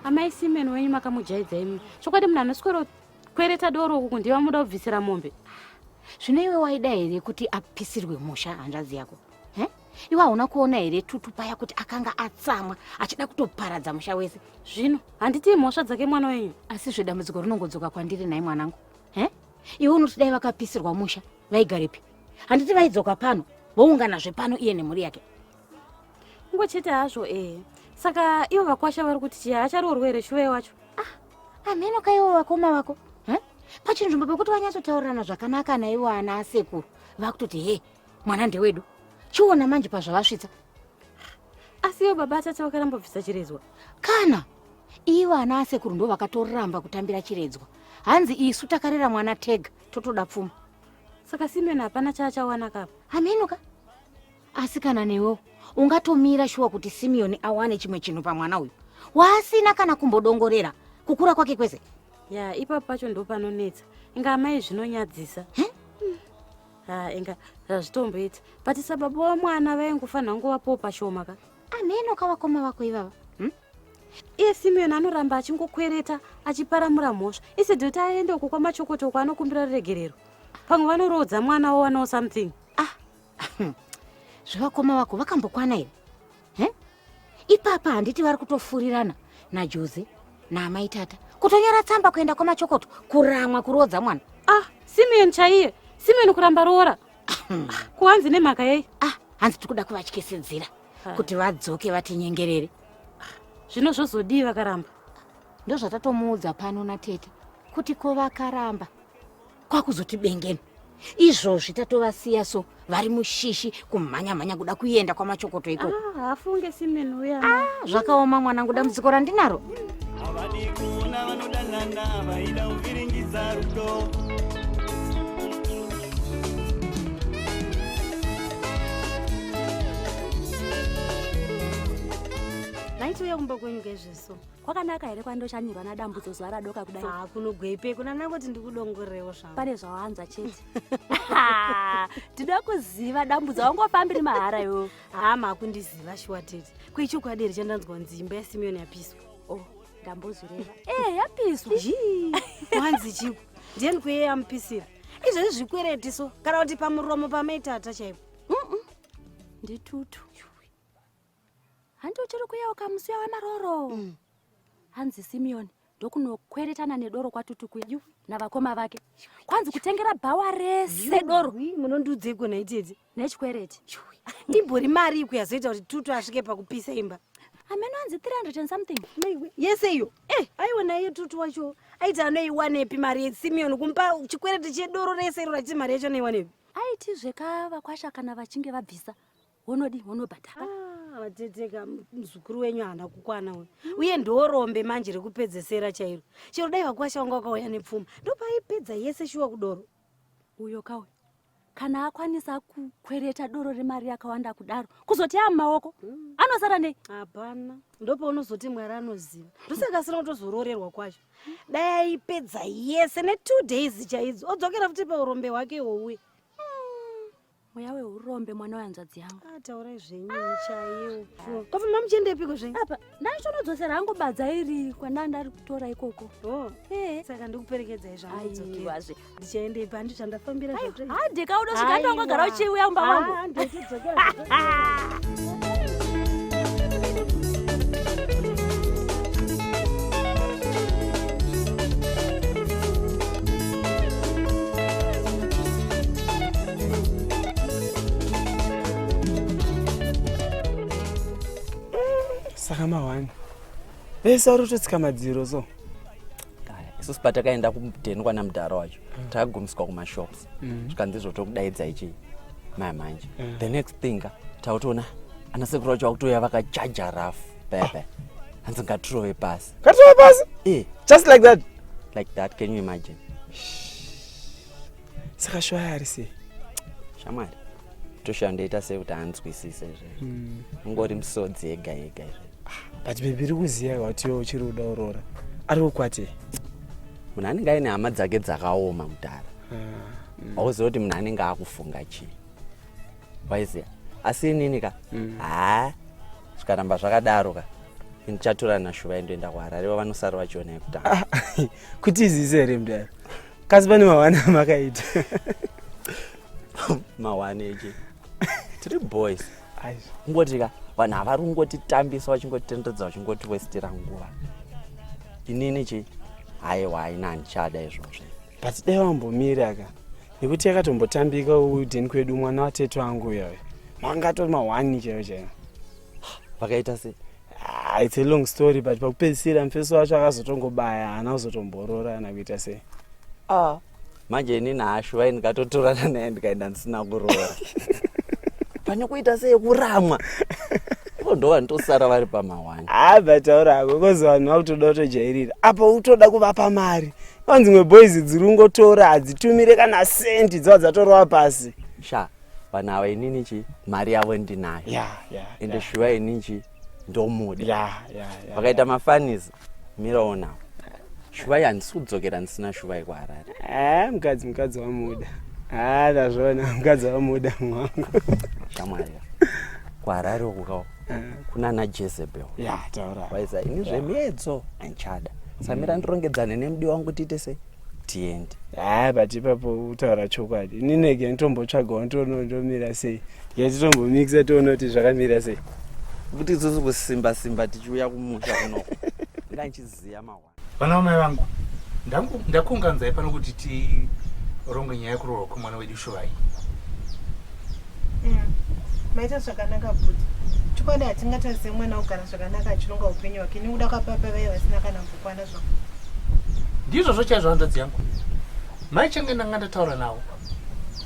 Amai Simeni wenyu makamujaidza imi. Chokwadi munhu anoswero kwereta doro uku ndiye wamuda kubvisira mombe. Zvino iwe waida here kuti apisirwe musha hanzvadzi yako? He? Iwe hauna kuona here Tutu paya kuti akanga atsamwa achida kutoparadza musha wese? Zvino handiti mhosva dzake mwana wenyu. Asi zvedambudziko rinongodzoka kwandiri nhai mwanangu. He? Iwe unoti dai vakapisirwa musha vaigarepi? Handiti vaidzoka pano vounganazve pano iye nemhuri yake. Kungochete hazvo ee. Saka ivo vakwasha vari kuti chiya acharoorwa here shuve wacho? Ah, hameno kaivo vakoma vako. He? Pachinzvimbo pekuti vanyatsotaurirana zvakanaka naivo ana asekuru vakutoti he mwana ndewedu. Chiona manje pazvavasvitsa. Asi ivo baba atata vakaramba bvisa chiredzwa. Kana ivo ana asekuru ndo vakatoramba kutambira chiredzwa. Hanzi isu takarera mwana tega totoda pfuma. Saka Simeon hapana chaachawana kapa. Hameno ka. Asi kana newewo ungatomira shuwa kuti Simeon awane chimwe chinhu pamwana uyu waasina kana kumbodongorera kukura kwake kwese. Ya, ipapo pacho ndo panonetsa. Inga amai zvinonyadzisa. Ha, inga hazvitomboita. But sababa wamwana vaingofanira kungovapowo pashoma ka. Ameno kavakoma vako ivava. Iye Simeon anoramba achingokwereta achiparamura mhosva. Instead yekuti aende uko kwamachokoto uko anokumbira ruregerero. Pamwe vanoroodza mwana wowanawo something. Zvevakoma vako vakambokwana here? He? Ipapa handiti vari kutofurirana naJose naamai tata kutonyora tsamba kuenda kwamachokoto kuramwa kuroodza mwana. Ah, Simeon chaiye. Simeon kuramba roora. Kuhanzi nemhaka yei? Ah, hanzi tiri kuda kuvatyisidzira kuti vadzoke vatinyengerere. Zvino zvozodii vakaramba? Ndozvatatomuudza pano natete kuti ko vakaramba kwakuzoti bengeni. Izvozvi tatovasiya so vari mushishi kumhanya mhanya kuda kuenda kwamachokoto ikoko. Ah, haafunge Simeon uya. Ah, zvakaoma mwanangu, dambudziko randinaro. Havadi kuona vanodanana vaida kuvhiringidza rudo. Maitouya kumba kwenyu kaizveso. Kwakanaka here kwandoshanyirwa naDambudzo zuva radoka kudai? Ah, kunogweipe kuna nangoti ndikudongorewo zvangu. Pane zvawanzwa chete. Ndinoda kuziva Dambudzo wangofambiri mahara iwewe. Haa makundiziva shuwa tete. Kuichokwadi here chandanzwa kunzi imba yaSimeon yapiswa? Oh, ndambozvireva. Eh, yapiswa. Jii, wanzi chiko? Ndiani kuye yamupisira? Izvezvi zvikwereti so kana kuti pamuromo pamaitata chaipo. Nditutu. Hanti uchiri kuyeuka musi uya wemaroro? Hanzi Simeon ndokunokweretana nedoro kwaTutu kuya navakoma vake. Kwanzi kutengera bhawa rese doro. Munondiudzeiko nhai tete? Nechikwereti. Imbori mari iko yazoita kuti Tutu asvike pakupisa imba? Ameno hanzi 300 and something. Maiwe, yese iyo? Eh, aiwa naiye Tutu wacho aiti anoiwanepi mari yeSimeon kumupa chikwereti chedoro rese iro rachiti mari yacho anoiwanepi? Aitizve ka vakwasha kana vachinge vabvisa wonodi wonobhadhara. Ah, vateteka muzukuru wenyu haana kukwana uyu. Uye ndorombe manje rekupedzesera chairo. Chero dai vakwasha vanga vakauya nepfuma ndopaipedza yese shuwa kudoro. Uyo kauyu kana akwanisa kukwereta doro remari yakawanda kudaro kuzoti amumaoko anosara nei? Hapana, ndopaunozoti Mwari anoziva. Ndosaka asina kutozoroorerwa kwacho. Dai aipedza yese ne2 days chaidzo odzokera futi paurombe hwake ihwohwuya. Mweya weurombe mwana wehanzvadzi yangu. Ah, taurai zvenyu chaiwo. Kofamba muchiendepiko zvenyu? Apa ndaichonodzosera hangu badza iri kwandanga ndari kutora ikoko. Oh. Eh. Saka ndikuperekedzai zvangu. Aiwazve. Ndichaendepi handi zvandafambira zvato. Handika unosvika ndongogara uchiuya mumba mangu. Ah, ndichidzokera. Saka mahwani vese vari kutotsika madziro so. Isusu patakaenda kudheni kwana mudhara wacho takagumiswa kumashops zvikanzi izvo tokudaidza ichi maya manje. The next thing tautoona ana sekuru vacho vakutoya vakachaja rafu pepe hanzi ngatirove pasi. Ngatirove pasi? Eh. Just like that? Like that, can you imagine? Saka shwaya ari sei? Shamwari, toshaya ndoita sei kuti anzwisise izvezvi. Ungori misodzi yega yega izvezvi. But baby iri kuziva kuti iwe uchiri kuda kuroora. Ari kukwatei? Munhu anenge aine hama dzake dzakaoma mudhara. Hauzivi kuti munhu anenge akufunga chii. Waiziva? Asi inini ka, haa, zvikaramba zvakadaro ka, ndichatora naShuva ndoenda kuHarare ivo vanosara vachiona yekutanga. Kuti izise here mudhara? Kasi pane mahwani amakaita. Mahwani echi? Tiri boys. Kungoti ka vanhu havari kungotitambisa vachingotitenderedza vachingotiwestera nguva. Inini chi haiwa haina handichada izvozvo. But dai wambomira ka nekuti yakatombotambika uden kwedu mwana watete wangu uya uya manga atori mahwani chaiyo chaiyo. Vakaita sei? Ah, it's a long story but pakupedzisira mufeso wacho akazotongobaya haana kuzotomborora kana kuita sei. Ah, manje ini naashuvai ndikatotorana naye ndikaenda ndisina kuroora pane kuita sei kuramwa ivo ndo vanotosara vari pamahwani haa but taura hako kozi vanhu vakutoda kutojairira apa utoda kuvapa mari vanzi dzimwe boys dziri kungotora hadzitumire kana sendi dzava dzatorova pasi sha vanhu ava inini chi mari yavo ndinayo yeah, yeah, ende yeah. shuva inini chi ndomuda yeah, yeah, yeah, vakaita mafanis mirawo nawo shuvai handisi kudzokera ndisina shuvai kuharare Ah, mukadzi mukadzi wamuda ah, ndazviona mukadzi wamuda mwangu shamwari kuharare uku kawo kunana jezebel ya taura waiza ini zvemiedzo handichada samira ndirongedzane nemudiwa wangu tiite sei tiende haa but ipapo utaura chokwadi ininege nditombotsvagawo nditoona ndomira sei ndike titombomikisa tione kuti zvakamira sei kuti isusu kusimba simba tichiuya kumusha kunoko inga ndichiziya mahwa Vana vamai vangu, ndakuunganidzai pano kuti tironge nyaya yekuroorwa kwemwana wedu Shuvai. Maita zvakanaka bhuti. Chokwadi hatingatarise mwana kugara zvakanaka achironga upenyu hwake nekuda kwababa vaye vasina kana mbokwana zvavo. Ndizvozvo chaizvo hanzvadzi yangu. Mai Chenge ndanga ndataura navo.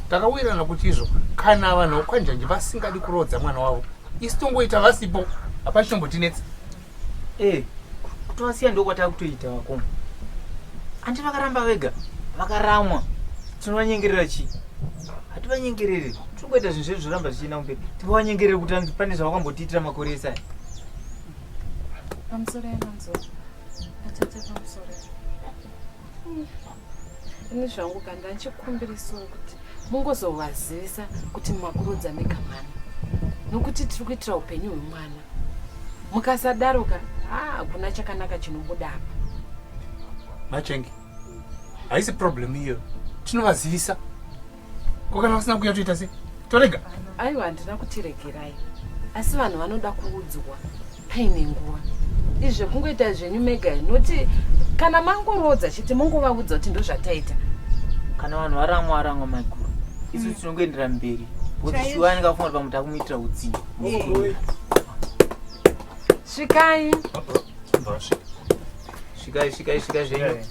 Takawirirana kuti izvo kana vanhu vekwanjanji vasingadi kuroodza mwana wavo, isu tongoita vasipo, hapana chinombotinetsa. Eh, kutovasiya ndokwatakutoita vakoma. Anti vakaramba vega, vakaramwa. Tinovanyengerera chii? Hativanyengereri. Tinongoita zvinhu zvedu zvoramba zvichienda kumberi. Tinovanyengerere kuti anzi pane zvavakambotiitira makore ese aya. Pamusoro yemanzoro. Atete pamusoro. Ini zvangu kanda ndichikumbirisawo kuti mungozovazivisa kuti makurodza mega mwana. Nokuti tiri kuitira upenyu hwemwana. Mukasadaro ka, ah, hakuna chakanaka chinobuda apa. Machenge, haisi problem iyo. Tinovazivisa. Ko kana vasina kuuya toita sei? Torega? Aiwa, handina kutiregerai. Asi vanhu vanoda kuudzwa paine nguva. Izvi zvekungoita zvenyu mega noti kana mangoroodza chete mongovaudza kuti ndozvataita. Kana vanhu varamwa varamwa maiguru. Isu tinongoendera mberi. Because Chaizvo. shuwa anenge afunga kuti pamwe takumuitira utsinye. Svikai. Svikai, svikai, svikai zvenyu.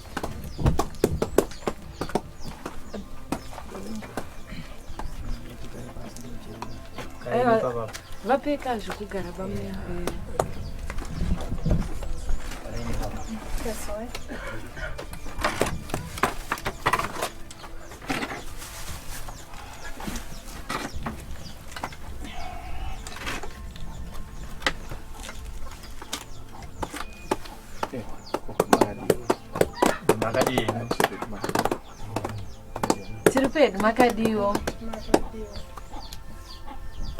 Aiwa, vapeka zvekugara pamwe. Tiri pedu makadiwo.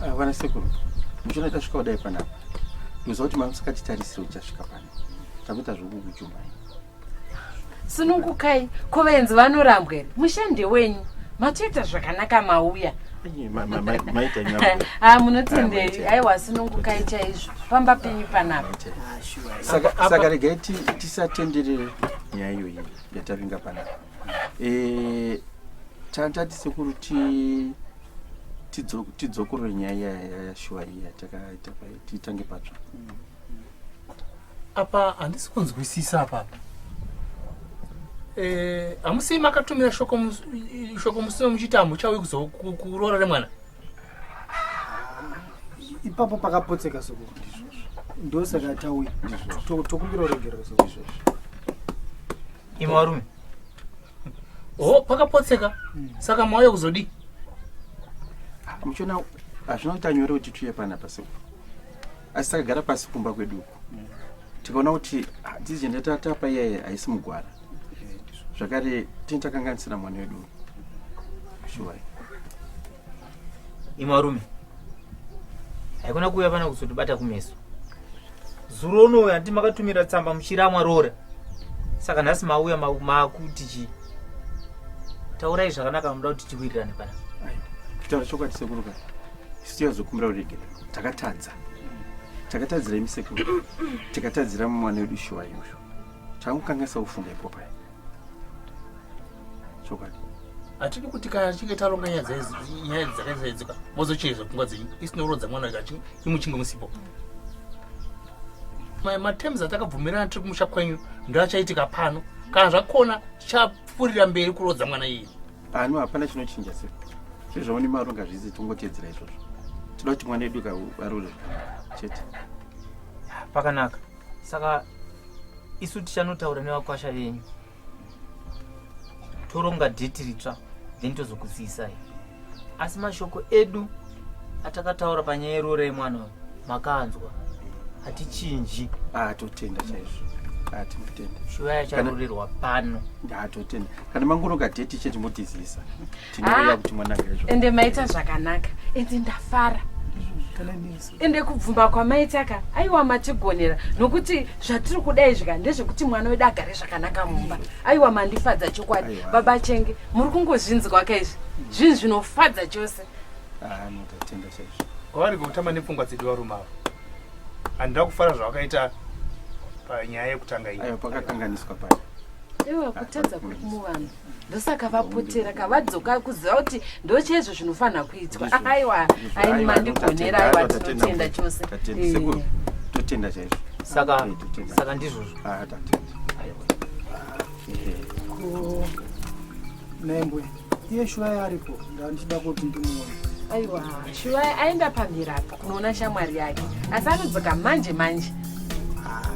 Ah, vana sekuru muchiona tasvika kudai panapa ndinoziva kuti mamusakatitarisire kuti tasvika pano takuita zvokukuchumai Sunungukai, ko vaenzi vanorambwa here? Musha ndewenyu. Matoita zvakanaka mauya. maita nyambo Ah, munotendei. Aiwa sunungukai chaizvo. Pamba penyu panapa. saka saka regai tisatenderere nyaya iyoyi yatavinga panapa Eh, tati sekuru tidzokorore nyaya iya yashuwa iya takaita titange patsva Apa handisi kunzwisisa apa. Eh, hamusi makatumira shoko shoko musino muchiti hamuchauyi kuroora remwana? Ipapo pakapotseka sekuru. Ndosaka tauya. Tokumbira uregerero sekuru. Imi varume. Oh, pakapotseka. Saka mauya kuzodii? Muchiona hazvina kuita nyore kuti tiuye panapa sekuru. Asi takagara pasi kumba kwedu uku. Tikaona kuti decision yatatapa iyayi haisi mugwara. Zvakare tini takanganisira mwana wedu. Shuwa. Imi varume. Haikona kuuya pano kuzotibata kumeso. Zuro uno hanti makatumira tsamba muchiramwa roora. Saka nhasi mauya makuti chii? Taurai zvakanaka munoda kuti tiwirirane pana. Kutaura chokwadi sekuru ka. Isu tichazokumbira uregerero. Takatadza. Takatadzira imi sekuru. Tikatadzira mwana wedu shuwa iyosho. Tangukanganisa kufunga ipo paya. Chokwadi. Hatidi kuti kana tichinge taronga nyaya nyaya dzakaita idzi mozocheza pfungwa dzenyu isinorodza mwana wacho imuchinge musipo. Matems atakabvumirana tiri kumusha kwenyu ndoachaitika pano. Kana zvakona tichapfuurira mberi kurodza mwana iye. Pano hapana chinochinja sekuru. Zviri zvaone maronga zvese tongotedzera izvozvo. Tinoda kuti mwana wedu arore zvakanaka chete. Pakanaka. Saka isu tichanotaura nevakwasha venyu. Toronga date ritsva then tozokuziisai. Asi mashoko edu atakataura panyaya yeroora yemwana uyu makanzwa. Hatichinji. Ah, totenda chaizvo. Ah, tinotenda. Shuva yacharorerwa pano. Ah, totenda. Kana mangoroka date chete motizivisa. Tinouya Ah. kuti mwana agare zvakanaka. Ende maita zvakanaka. Ende ndafara. Ende kubvuma kwamaita ka aiwa matigonera nokuti zvatiri kuda izvi ka ndezvekuti mwana wedu agare zvakanaka mumba. Aiwa mandifadza chokwadi. Aiwa. Baba Chenge muri kungozvinzwa ka izvi. Zvinhu zvinofadza chose. Ah, no, tatenda chaizvo. Kwavari kutamba nepfungwa dzedu varume ava. Handina kufara zvavakaita panyaya yekutanga iyi. Aiwa pakakanganiswa paya. Iwa kutadza kuri kumuvanhu ndosaka vapotera ka vadzoka kuziva kuti ndochaizvo zvinofanira kuitwa. Aiwa aini mandigonera aiwa tinotenda chose. Tatenda sekuru. Totenda chaizvo. Saka saka ndizvozvo. Ah, tatenda. Ko nembwe iye shuva aripo ndandida kuti ndimuone. Aiwa shuva aenda pamhirapo kunoona shamwari yake asi anodzoka manje manje.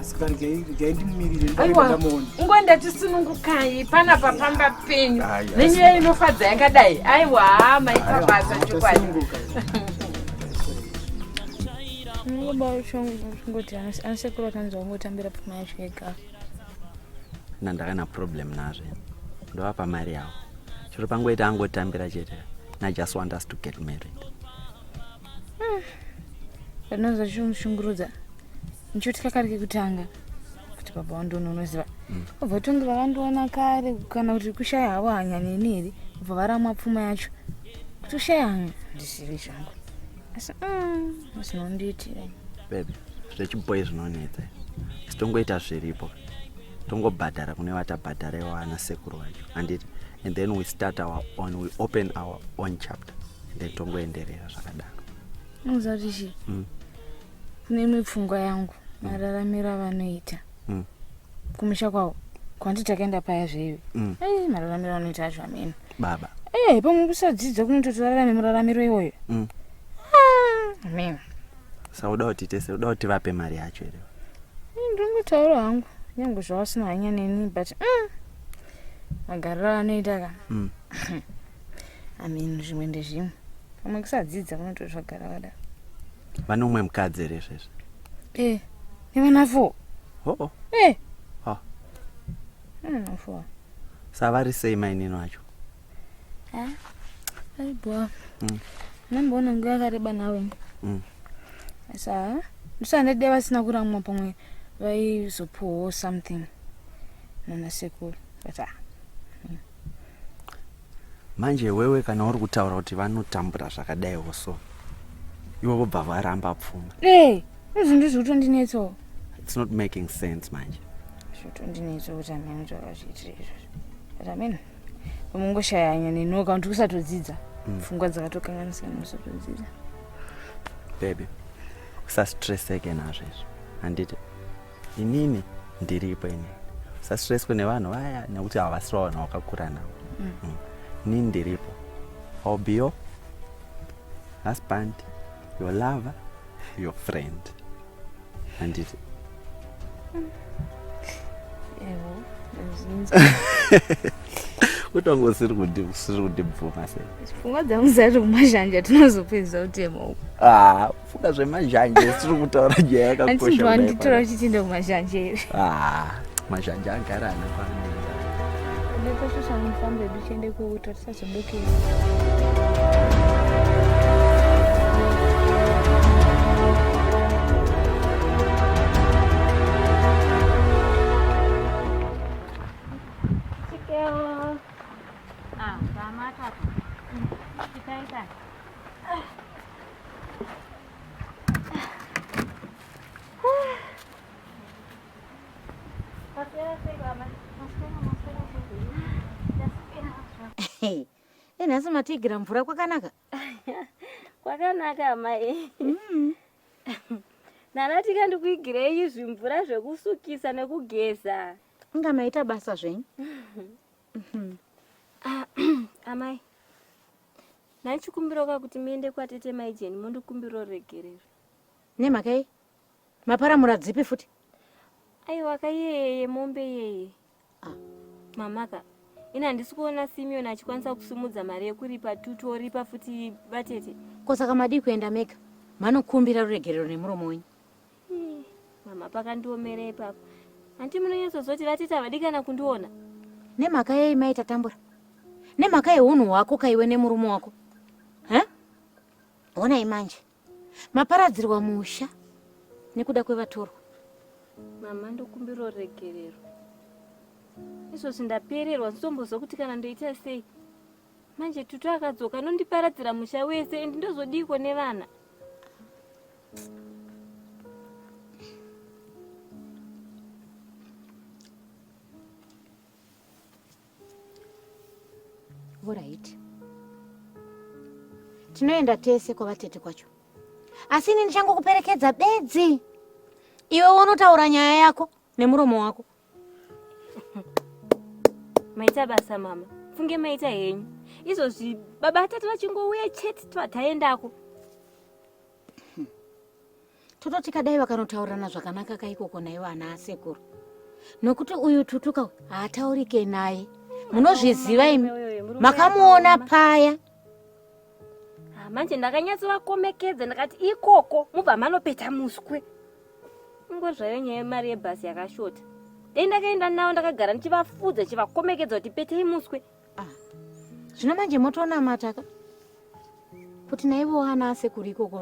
Saka regai regai ndimumirire Aiwa ndamuona. ingoenda tisunungukai panapa pamba penyu Ai, ai. nenyaya inofadza yakadai. Aiwa maita basa chokwadi. Unongoba uchingoti anasekuru vakanzi vangotambira pfuma yacho yega. Nandakana problem nazvo. Ndovapa mari yavo. Chero pangoita angotambira chete. I just want us to get married. Ndinoza chimushungurudza. Ndichotya kare kekutanga kuti baba vandiona unoziva. Ubva tonge vakandiona kare kana kuti kushaya havo hanya neni here ubva varamwa pfuma yacho. Kuti ushaya hanya handisivi zvangu. Asi zvinondiitira. Baby, zvechibhoyi zvinonetsa. Sitongoita zviripo. Tongobhadhara kune vatabhadhara ivo ana sekuru vacho. Handiti? And then we start our own, we open our own chapter. And then tongoenderera zvakadaro. Unoziva kuti chii? Kune imwe pfungwa yangu mararamiro avanoita kumusha kwavo kwanditi takaenda paya zveiwe. Ei mararamiro avanoita acho amene. Baba. Eh, pamwe kusadzidza kunototi vararame muraramiro iwoyo. Amene. Saka uda kuti tese, uda kuti vape mari yacho here? Ndingotaura hangu nyangwe zvavasina hanya neni but magariro avanoita ka. Amene zvimwe ndezvimwe. Pamwe kusadzidza kunototi vagara vadaro. Vane umwe mukadzi here izvezvi? Eh, nevana 4. Oh. Eh. Oh. Nevana 4. Saka vari sei mainini vacho? Ah. Aiwa. Ndamboona nguva yakareba nawe. Asi ah, ndisandade vasina kuramwa pamwe vaizopuwawo something nana sekuru. But ah. Manje wewe kana uri kutaura kuti vanotambura zvakadaiwo so ivo vobva varamba pfuma. Eh, izvi ndizvo kutondinetsawo. It's not making sense manje. Zvotondinetsa kuti amene zvakazviitira izvozvo. But amene mungoshaya hanya neniwo kana kuti kusatodzidza. Pfungwa dzakatokanganisika nekusatodzidza. Baby, usastresseke nazvo izvo. Handiti inini ndiripo inini. Usastresswe nevanhu vaya nekuti havasi vanhu vakakura navo. Inini ndiripo. I'll be your husband, your lover, your friend. Handiti. Ewo, ndazvinzwa. Kutonga usiri kundibvuma sei? Pfungwa dzangu dzati kumazhanje tinozopedza kutema uko. Ah, funga zvemazhanje tiri kutaura nyaya yakakosha. Handiti kudai ndiwanditora pano. uchitinda kumazhanje here? Ah, mazhanje agara ana pano. Ndatoshosha mufambo yedu tiende kuuta tisazodokera. Chikeo. Ah, ndamatatu. Chikaita. Enhasi matiigira mvura kwakanaka. Kwakanaka amai. Nana tikandikuigirei zvimvura zvekusukisa nekugeza. Inga maita basa zvenyu. Ah, amai. Ndachikumbirawo kuti muende kwatete mai Jeni mundikumbirawo ruregerero. Nemhaka yei? Maparamura dzipi futi? Aiwa ka iyeye mombe iyeye. Ah. Mama ka. Ini handisi kuona Simeon achikwanisa kusimudza mari yekuripa tutu oripa futi vatete. Ko saka madii kuenda mega? Manokumbira ruregerero nemuromo wenyu. Mama pakandiomera ipapo. Hanti munonyatsozoti vatete havadi kana kundiona. Nemhaka yei mai tatambura? Nemhaka yehunhu hwako kaiwe nemurume wako. He? Honai manje. Maparadzirwa musha nekuda kwevatorwa. Mama ndokumbira ruregerero. Izvozvi ndapererwa nditombozwa kuti kana ndoita sei. Manje Tutu akadzoka anondiparadzira musha wese and ndozodiiko nevana. Orit. Tinoenda tese kwavatete kwacho. Asi ini ndichangokuperekedza bedzi. Iwe unotaura nyaya yako nemuromo wako. Maita basa mama. Funge maita henyu. Izvozvi baba tete vachingouya chete taendako. Tototi kadai vakanotaurirana zvakanaka kaikoko naivo ana asekuru. Nokuti uyu Tutuka haataurike naye. Munozviziva imi. Makamuona paya. Ah, manje ndakanyatsovakomekedza ndakati ikoko mubva manopeta muswe. Ingori zvayo nyaya yemari yebhasi yakashota. Dai ndakaenda navo ndakagara ndichivafudza ndichivakomekedza kuti petei muswe. Ah. Zvino manje motonamata ka? Kuti naivo ana asekuru ikoko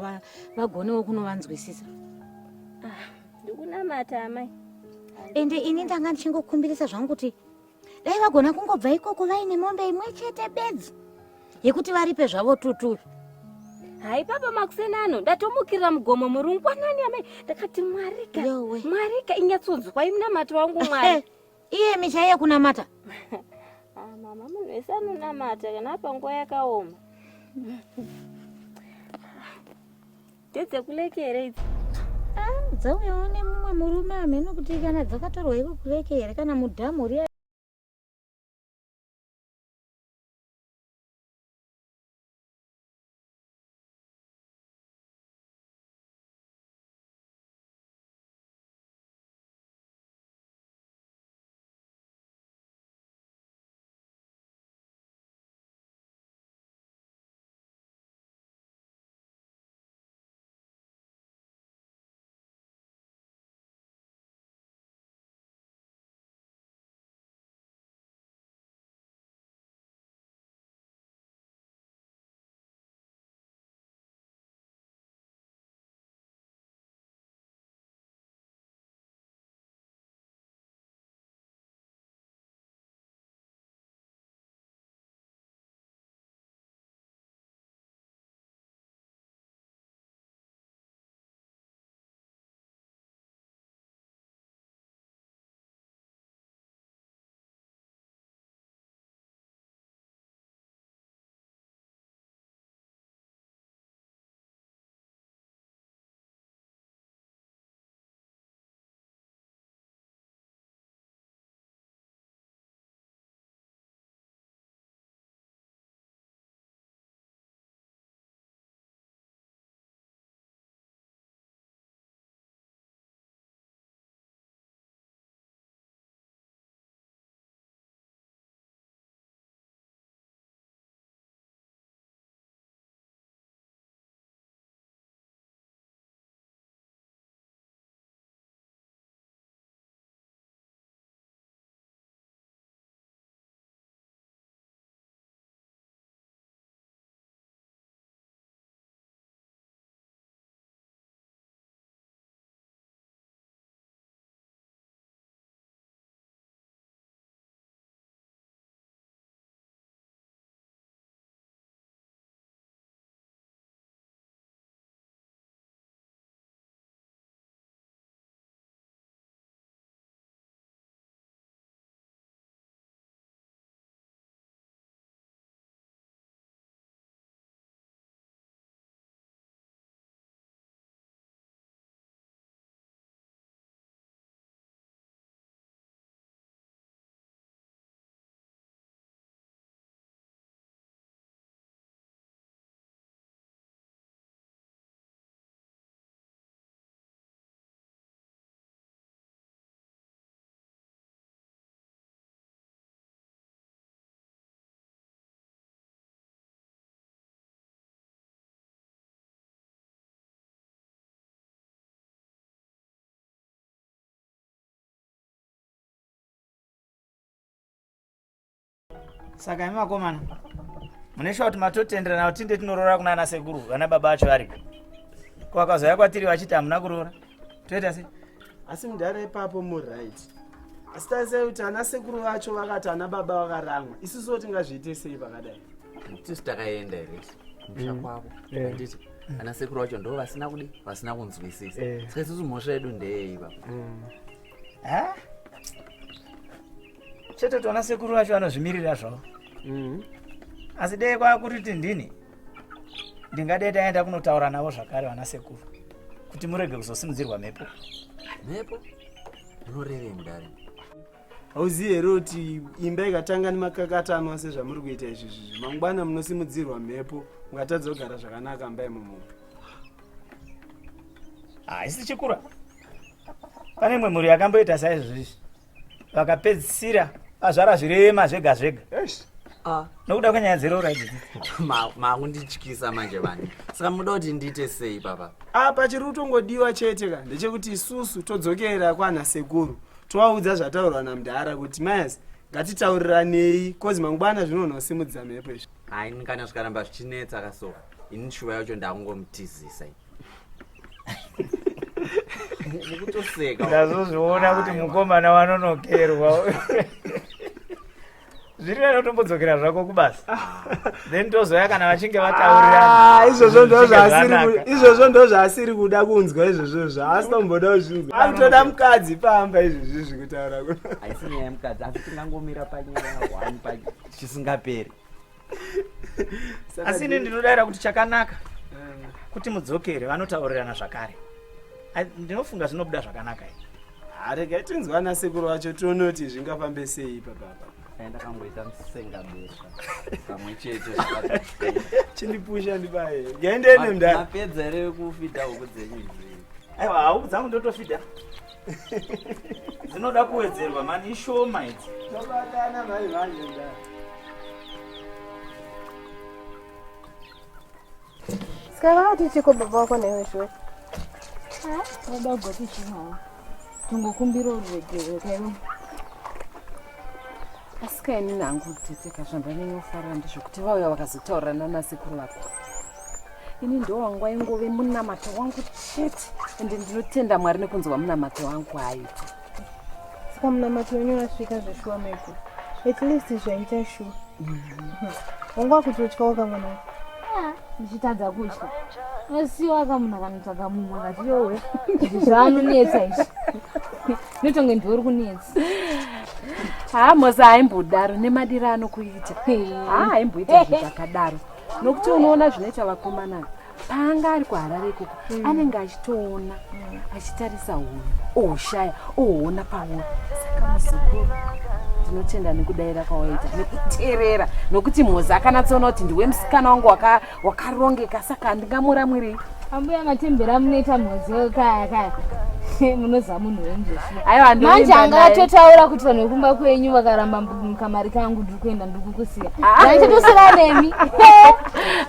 vagonewo kunovanzwisisa. Ah, ndikunamata amai. Ende ini ndanga ndichingokumbirisa zvangu kuti dai vagona kungobva ikoko vaine mombe imwe chete bedzi yekuti varipe zvavo tutu. Hai papa makuseni ano ndatomukirira mugomo murungwanani amai ndakati mwarika mwarika inyatsonzwai munamato wangu mwari. Iye michaiye kunamata. Ah, mama munhu wese anonamata kana apa nguva yakaoma. Ndedzekuleke here idzi? Ah, dzauyawo nemumwe murume hameno kuti kana dzakatorwa iko kuleke here kana mudhamu riya. Saka imi vakomana mune shuwa kuti matotenderana kuti tinde tinoroora kuna ana sekuru vana baba vacho variko? Ko vakazouya kwatiri vachiti hamuna kuroora toita sei? Asi mudhara ipapo muright, asi tarisai kuti ana sekuru vacho vakati ana baba vakaramwa, isusuwo tingazviite sei pakadai? Tisu takaenda here kumusha kwavo? Handiti ana sekuru vacho ndo vasina kudi vasina kunzwisisa? Saka isusu mhosva yedu ndeyei baba? Ha? Chete kuti vana sekuru vacho vanozvimirira zvavo, asi dei kwakuti ndini ndingadei taenda kunotaura navo zvakare vana sekuru kuti murege kuzosimudzirwa mhepo. Mhepo munorevei mudare? Hauzivi here kuti imba ikatanga nemakakatanwa sezvamuri kuita izvi zvizvi, mangwana munosimudzirwa mhepo mukatadza kugara zvakanaka mba imomo? Haisi chikura, pane imwe mhuri yakamboita saizvozvizvi, vakapedzisira vazvara zvirema zvega zvega nokuda kwenyaya dzeroora idzodzi. Makundityisa manje vanhu. Saka muda kuti ndiite sei baba? Apa chiri kutongodiwa chete ka ndechekuti isusu todzokera kwana sekuru, tovaudza zvataurwa namudhara kuti mayas ngatitauriranei, kozi mangwana zvinogona kusimudza mhepo izvi. Hai, kana zvikaramba zvichinetsa kasoka, ini shuva yacho ndakungomutizisa ini. Mukutoseka. Ndazozviona kuti mukomana wanonokerwa. Zviri nani kutombodzokera zvako kubasa, then tozoya kana vachinge vataurirana. Ah, izvozvo ndo Zvinhu zvaasiri zvanaka. Izvozvo ndo zvaasiri kuda kunzwa izvozvo, zvaasitomboda kuzvinzwa. Akutoda mukadzi pamba izvozvi zvikutaura kuno. Haisi nyaya yemukadzi, asi tingangomira panyaya one chisingaperi. Asi ini ndinodayira kuti chakanaka kuti mudzokere vanotaurirana zvakare. Ndinofunga zvinobuda zvakanaka izvi. Regai tinzwa ana sekuru vacho tione kuti zvingafambe sei ipapapa. Ndakamboita musenga beswa kamwe chete. Chindipusha ndibaye gaendene mudhara. Mapedza here kufidha huku dzenyu idzi? Aiwa, huku dzangu ndotofidha, dzinoda kuwedzerwa mani, ishoma idzi. Tobatana mai manje mudhara. Saka vakati chiko baba wako newe zve? Baba goti chimwa. Tungokumbira uregere kaiwe. Asi kaini hangu kutetseka, zvandanyanyofara ndezvekuti vauya vakazotaurirana nasekuru vako. Ini ndo wangu waingove munamato wangu chete, ende ndinotenda Mwari nekunzwa munamato wangu aita. Saka munamato wenyu wasvika zveshuwa maiguru. At least zvaita shuwa. Wangu wakutotyawo kamwana wako. Ndichitadza kutya, unosiyiwa kamunhu akanotsvaga mumwe akati yowe, izvi zvaanonetsa izvi, notonge ndiwe uri kunetsa. Haa, Mosa haimbodaro nemadiro anokuita. Haa, haimboita zvinhu zvakadaro, nokuti unoona zvinoita vakomana paanga ari kuHarare ikoko, anenge achitoona, achitarisa hunhu ohushaya, ohuona pauri. Saka muzukuru, ndinotenda nekudaira kwawaita nekuteerera, nokuti Mhozi akanatsoona kuti ndiwe musikana wangu wakarongeka, saka handingamuramwirei. Ambuya, matembera amunoita mhozi kaya kaya, munoziva munhu wenyu. Aiwa, Manje ndovimba anga naye. atotaura kuti vanhu vekumba kwenyu vakaramba kamari kangu, ndiri kuenda, ndiri kukusiya. Ah. Ndaichitosira nemi.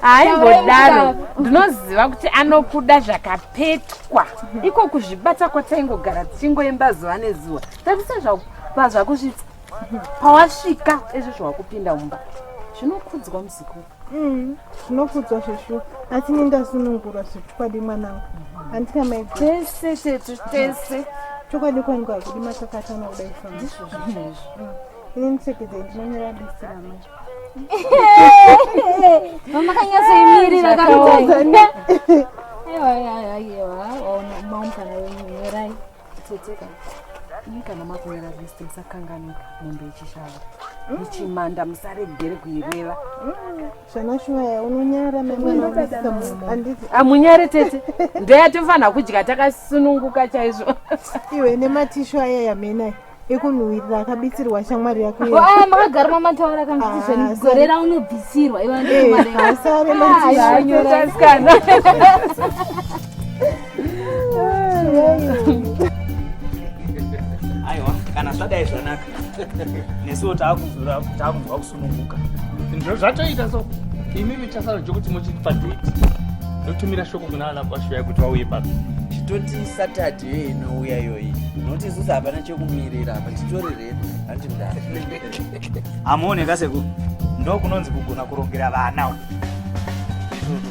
Haimbodaro, ndinoziva kuti anokuda zvakapetwa. Iko kuzvibata kwataingogara tichingoimba zuva nezuva, tarisa pazvakusvitsa, pawasvika izvo zvawakupinda mumba, zvinokudzwa muzukuru. Zvinokudzwa zveshuwa, asi ini ndasunungurwa zvechokwadi mwanangu. Handika maiguru? Tese tete, tese. Chokwadi kwangu hakudi makakatana kudai so. Ndizvo zvaizvo. Ini ndisekedzei, ndinonyora list ramai. Vamakanyatsoimirira. Zvakaoma. Aiwa, aiwa, waona maumukana wenyu, nyorai. Teteka, imi kana makunyora list musakanganika mombe yechishava ichimanda, musaregere kuireva. Zvana shuwa ya unonyara mai mwana unoisa munhu handiti? Amunyare tete, ndoyatofanira kudya takasununguka chaizvo. Iwe nematishu aya yamena ekunhuhwirira akabitsirwa shamwari yako iya. Aya makagara mamataura kangu kuti Ah, gore raunobvisirwa iwe. Eh, asare matishu. Ah, nyorai sikana. Aiwa, kana zvadai zvanaka, nesuwo taakunzwa kusununguka. Ndo zvatoita so. Imimi chasara chokuti muchitipa date, ndotumira shoko kuna ana kwashuya kuti vauye papi. Chitoti Saturday iyo inouya iyoyi, nokuti isusu hapana chekumirira apa, titori ready, handiti mudare? Amuone kasekuru. Ndokunonzi kugona kurongera vana uku. Izvozvo.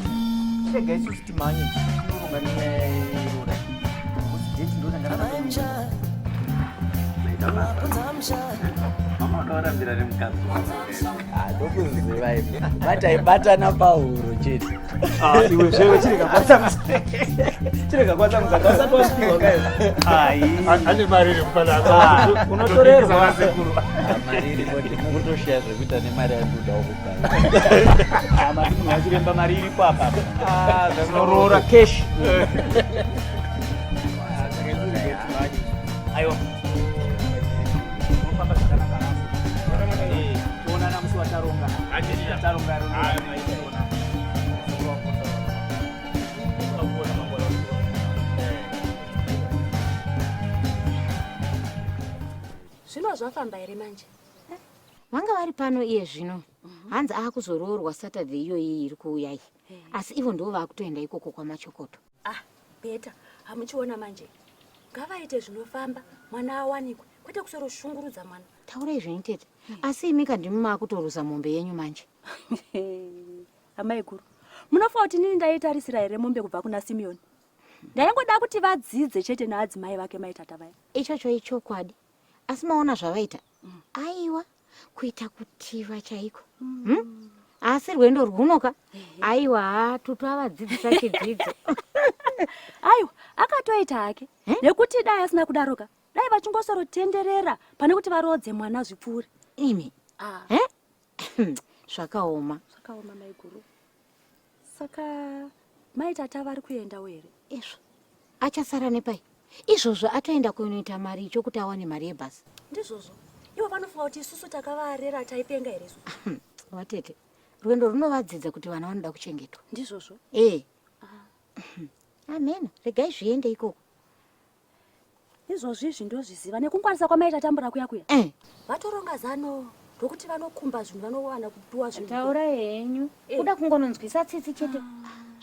Chirega isusu timhanye tinoronga nenyaya yeroora. Because date ndoranga rakatomira. Mama unorambira nemukadzi wako. Ah, ndokuziva ini. Batai batana pahuro chete. Ah, iwe zvewe chirega kwatsamisa. Chirega kwatsamisa kasati wasvikiwa kai. Ai. Ane mari iri mufana. Ah, unotorerwa. Sekuru. Ah, mari iripo ndinokutoshaya zvekuita nemari yandinodawo kupa. Ah, mati munhu wachiremba mari iripo apa. Ah, Tinoroora cash. Aiwa. Unofamba zvakanaka nhasi. Eh, toonana musi wataronga. Taronga ronga. Zvino zvafamba here manje? Vanga vari pano iye zvino. Hanzi akuzoroorwa Saturday iyoyi iri kuuya iyi. Asi ivo ndivo vakutoenda ikoko kwaMachokoto. Ah, beta hamuchiona manje. Ngavaite zvinofamba mwana awanikwe kwete kusoroshungurudza mwana. Taurai zvenyu tete. Asi imika ndimi makutoruza mombe yenyu manje. Amai guru, munofunga kuti inini ndaitarisira here mombe kubva kuna Simeoni? Ndaingoda kuti vadzidze chete naadzimai vake mai tata vaya. Ichocho ichokwadi. Asi maona zvavaita? Aiwa, kuita kutiva chaiko. Hmm? Asi rwendo rwunoka? Aiwa, Tutu avadzidzisa chidzidzo. Aiwa, akatoita hake. Nekuti dai asina kudaroka, dai vachingosorotenderera pane kuti varoodze mwana zvipfuure. Imi. Ah. Eh? Zvakaoma. Zvakaoma maiguru. Saka mai tata vari kuendawo here? Izvo. Achasara nepai? Izvozvo atoenda kunoita mari icho kuti awane mari yebhasi. Ndizvozvo. Ivo vanofunga kuti isusu takavarera taipenga here isu? Vatete, rwendo runovadzidza kuti vana vanoda kuchengetwa. Ndizvozvo. Eh. Amen. Regai zviende ikoko. Izvozvi izvi ndozviziva nekungwarisa kwamaita tambura kuya kuya. Eh. Vatoronga zano rokuti vanokumba zvinhu vanowana kupiwa zvinhu. Taura henyu. Kuda kungononzwisa tsitsi chete.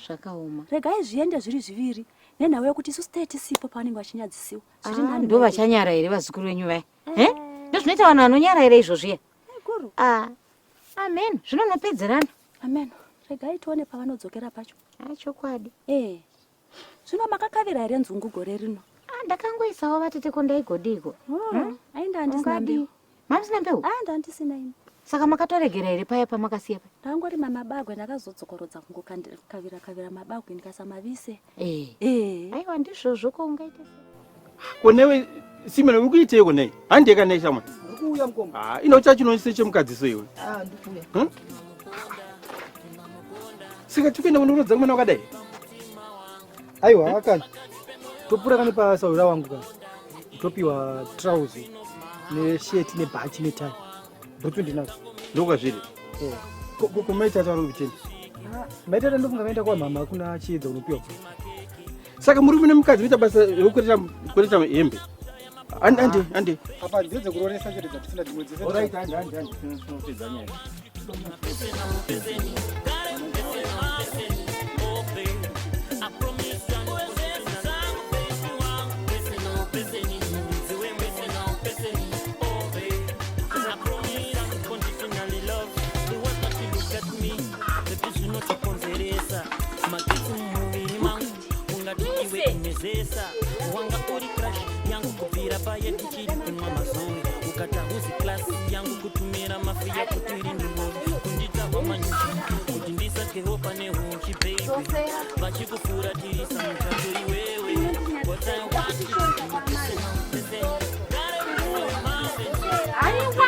Zvakaoma. Regai zviende zviri zviviri nenhau yekuti isusu tee tisipo pavanenge vachinyadzisiwa. Zviri Ah, nani ndo vachanyara here vazukuru venyu vaya? Eh? Ndozvinoita vanhu vanonyara here izvozviya? Guru. Ah. Amen. Zvinonopedzerana. Amen. Regai tione pavanodzokera pacho. Ah, chokwadi. Eh. Zvino makakavira here nzungu gore rino? Ah, ndakangoisawo vatete ko ndaigodiko. Oh, Hmm? Ainda handisina Ungadii? mbeu. Mamusina mbeu? Ah, ndandisina ini. Saka makatoregera here paya pamakasiya paya? Ndangorima mabagwe ndakazodzokorodza kungokavira kavira mabagwe ndikasamavise. Eh. Eh. Aiwa ndizvozvo ko ungaita sei? Ko newe Simon uri kuiteiko nei? Handeka nei shamwari? Ndikuuya mukoma. Ah, ino chachinonise chemukadziso iwe. Ah, ndikuuya. Hmm? Saka tikuenda kunorodza mwana wakadai? Aiwa akani. Topura kani pasaura wangu kani. Topiwa trouser neshirt nebhachi netai. Bhutsu ndinazo. Ndokwazviri. Eh. Ko maita tauri kucheni? Ah, maita ndofunga vaenda kwa mama kuna Chiedza kunopiwa bhutsu. Saka murume nemukadzi voita basa rekukoreta koreta hembe. Ande ande ande. Apa ndedzekuroresa chete dzatisina dzimwe dzese. Alright ande ande ande. Tinopedza nyaya. Wanga uri crush yangu kubvira paye tichiri kumwa mazoe ukatahuzi class yangu kutumira mafiya kuti rindingovi kunditahwa manyuchi kuti ndisatyewo pane huchi baby vachikufuratirisa muchato iwewe What I want you to do is listen, Aiwa.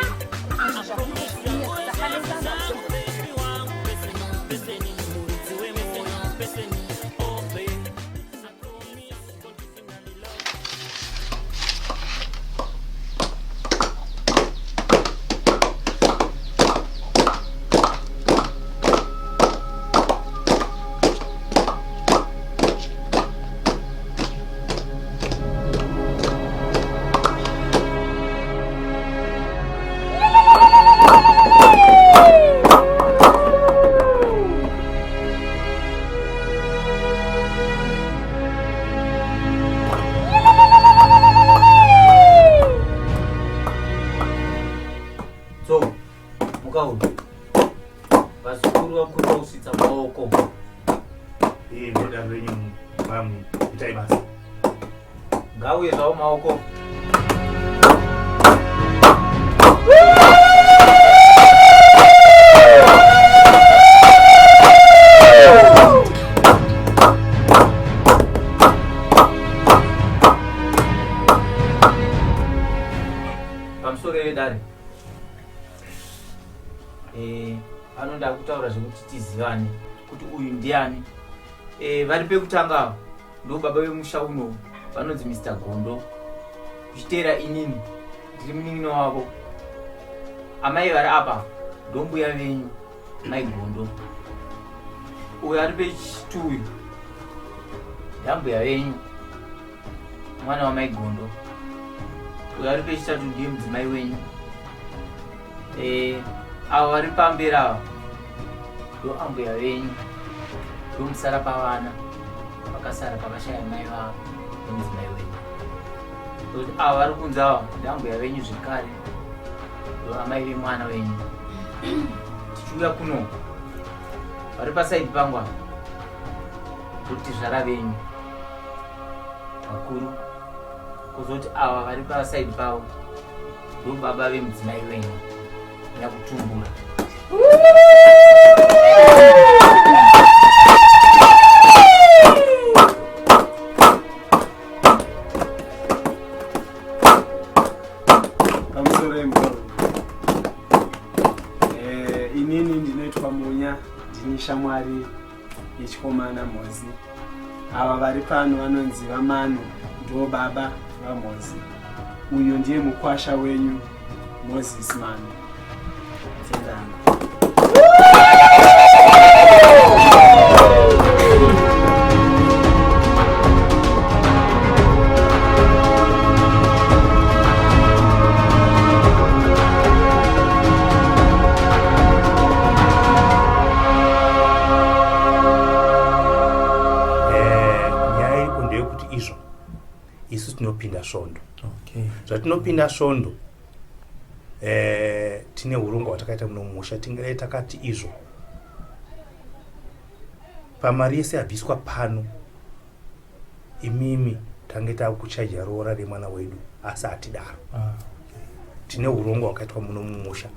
maoko. Pamusoro yedare eh, anoda kutaura zvekuti tizivane kuti uyu ndiani. Eh, vari pekutanga ava ndo baba vemusha uno vanonzi Mr Gondo, kuchiteera inini ndiri munin'ina wavo. Amai vari apa ndombuya venyu mai Gondo. Uyu ari pechitu uyu ndambuya venyu mwana wamai Gondo. Uyu ari pechitatu ndiye mudzimai wenyu. Eh, avo vari pamberi ava ndo ambuya venyu, ndomusara pavana vakasara pakashaya mai vavo nemudzimai wenyu. Ndokuti ava vari kunze ava ndambuya venyu zvekare, ndo amai vemwana wenyu. Tichiuya kuno vari pasaidi pangu ava ndokuti zvara venyu vakuru, kuzoti ava vari pasaidi pavo ndobaba vemudzimai wenyu nyakutumbura. Pamusoro yemukoro. Eh, inini ndinoitwa Munya, ndini shamwari yechikomana Mhozi. Ava vari pano vanonzi VaMano, ndo baba vaMhozi. Uyu ndiye mukwasha wenyu Moses Mano. Tendani. Eh, nyaya iripo ndeyekuti izvo isu tinopinda svondo. Zvatinopinda svondo eh, tine urongwa hwatakaita muno mumusha. Tingadai takati izvo pamari yese yabviswa pano imimi tange takuchaja roora remwana wedu, asi hatidaro. Tine urongwa hwakaitwa muno mumusha.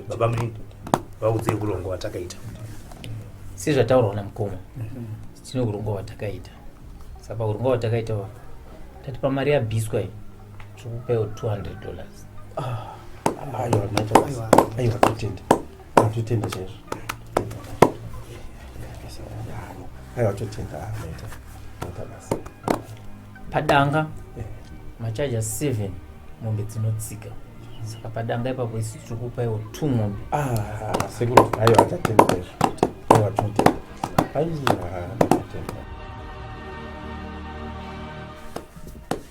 Baba munini, vaudzei urongwa hwatakaita. Sezvataurwa namukoma, tine urongwa hwatakaita. Saka paurongwa hwatakaita wa tati pamari yabviswa iyi tiri kupaiwo $200. Aiwa, maita basa. Aiwa, totenda. Totenda chaizvo. Aiwa, totenda. Ah, maita. Maita basa. Padanga machaja 7 mombe dzinotsika, saka padanga ipapo isu tiri kupaiwo 2 mombe. Ah, sekuru, aiwa, tatenda chaizvo. Aiwa, tinotenda. Aiwa, tatenda.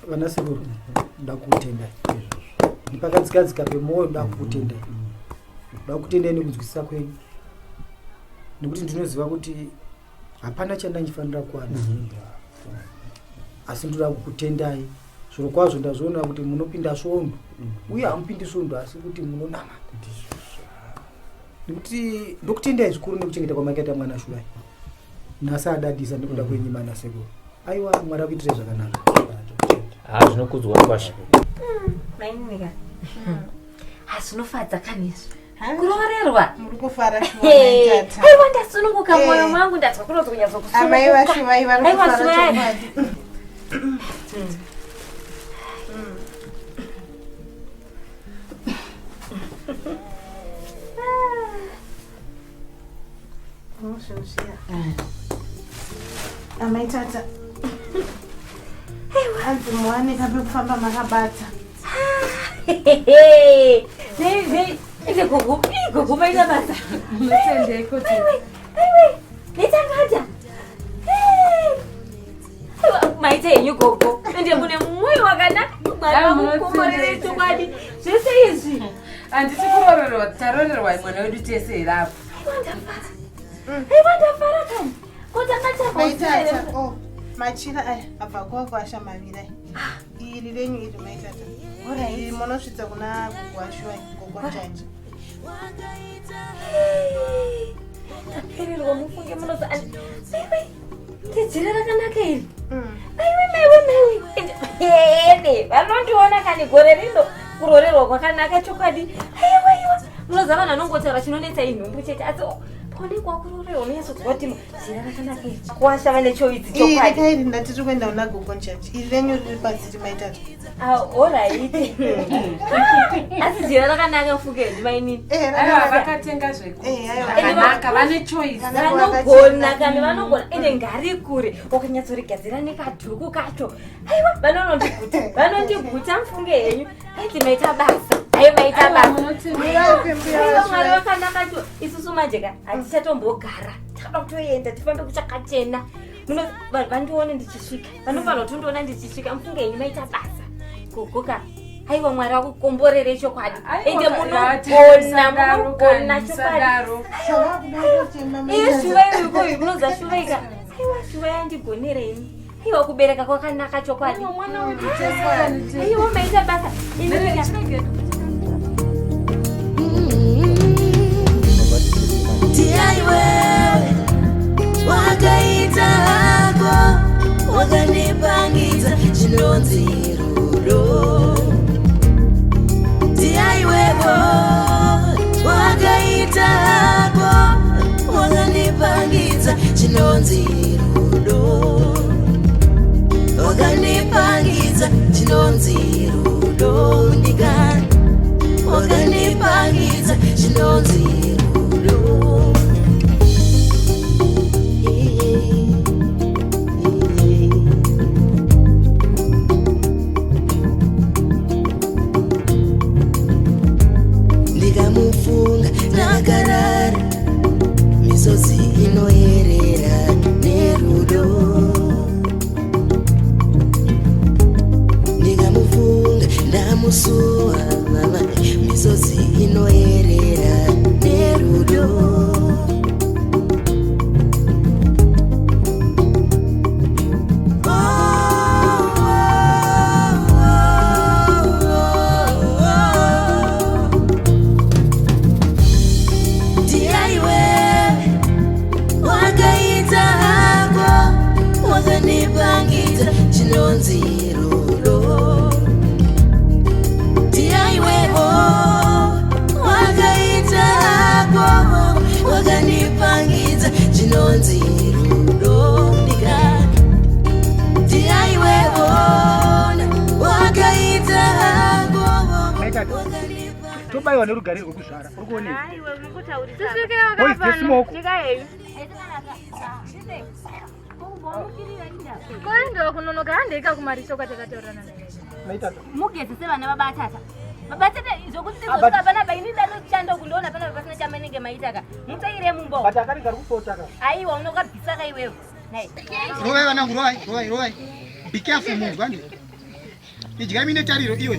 Vana sekuru, ndakutendai nepakadzikadzika pemwoyo. Ndakutendai, ndakutendai nekunzwisisa kwenyu, nekuti ndinoziva kuti hapana chandandifanira kuwana, asi ndoda kukutendai zviro kwazvo. Ndazviona kuti munopinda svondo, uye hamupindi svondo asi kuti munonamata, nekuti ndokutendai zvikuru nekuchengeta kwamakaita mwana Shuvai. Nhasi adadisa nekuda kwenyu mana sekuru. Aiwa, Mwari akuitirai zvakanaka. Ha, zvinokudzwa kwasha. Mainika, hazvinofadza kani izvi kuroorerwa. Muri kufara? Hey, shuwa. Aiwa, ndasununguka mwoyo mangu, ndanzwa kunonzi kunyatsokusununguka. Amai vaShuvai vari Aiwa, kufara Shuvai. chokwadi. Zvinhu zviya, amai tata, hanzi muwane pekufamba makabata. Ende gogo, ii, gogo maita basa. Munotendeko. Aiwe, aiwe, nechangata. Aiwa, maita henyu gogo, ende mune mwoyo wakanaka. Mwari vakukomborere chokwadi zvese izvi. Handiti kuroorerwa, tarorerwa mwana wedu tese here apo? Aiwa, ndafara. Aiwa, ndafara kani. Ko Maitata, tanga. oh, machira aya abva kuvakwasha maviri aya. Iri renyu iri, maitata. Alright. Iri munosvitsa kuna gogo waShuwai, gogo Njanje. Ndapererwa mufunge munoza. Aiwe, ndejira rakanaka iri. Aiwe, maiwe, maiwe. Ende- Ene, vanondiona kani gore rino kurorerwa kwakanaka chokwadi. Aiwa iwa, munoziva vanhu vanongotaura chinonetsa inhumbu chete asi oh, paonekwa kurorerwa unonyatsonzwa kuti jira rakanaka iri. Kwasha vane choizi Iri chokwadi. kairi ndatiri kuenda kuna gogo njaji. Iri renyu riri pasi timaitatu. Ah, alright. Asi jira rakanaka mfuke ndimainini. Aiwa vakatenga zvekunaka vane choice. Vanogona kani vanogona ende ngari kure wakanyatsorigadzira nekadhuku kacho. Aiwa vanonondiguta vanondiguta mufunge henyu. Aiti maita basa. Aiwa maita Aiwa, basa. munotenda. Aiwa Mwari wakanaka cho isusu manje ka hatichatombogara. Takada kutoenda tifambe kuchakachena. Muno vandione ndichisvika. Vanofanira kutondiona ndichisvika mufunge henyu maita basa. Gogoka. Aiwa Mwari akukomborere chokwadi. Ende munogona munogona chokwadi. Iyo shuva iyoyo iyo munoziva shuva ika. Aiwa shuva yandigonera ini. Aiwa kubereka kwakanaka chokwadi. Aiwa maita basa. Ini Ndiaiwewe wakaita hako wakandipangidza chinonzi rudo Ndiaiwewo wakaita hako wakandipangidza chinonzi rudo wakandipangidza chinonzi rudo ndikani wakandipangidza chinonzi rudo ndikamufunga ndakarara misodzi inoyerera nerudo ndikamufunga ndamusuwa mama misodzi inoyerera nerudo Ndiaiwe wakaita hako wakandipangidza chinonzi rudo Ndiaiwewo wakaita hako wakandipangidza chinonzi rudo ndikati Ndiaiwewona wakaita hako Tobayiwa nerugare rwekuzvara. Uri kuonei? Boys, the smoke. Koendewa kunonoka handeika kumarisho kwatakataurirana naye. Maitata. mugezese vana vabatata vabatata zvokuti Ah, but- tizosvika panapa ini ndanoshanda kundoona panapa pasina chamanenge maitaka mutsvaire mumba But akati kari kupota ka. aiwa unokabvisa ka iwewe Nai. Rovai vanangu, rovai, rovai, rovai. Be careful munhu, handi. Idyai mine tariro iwe.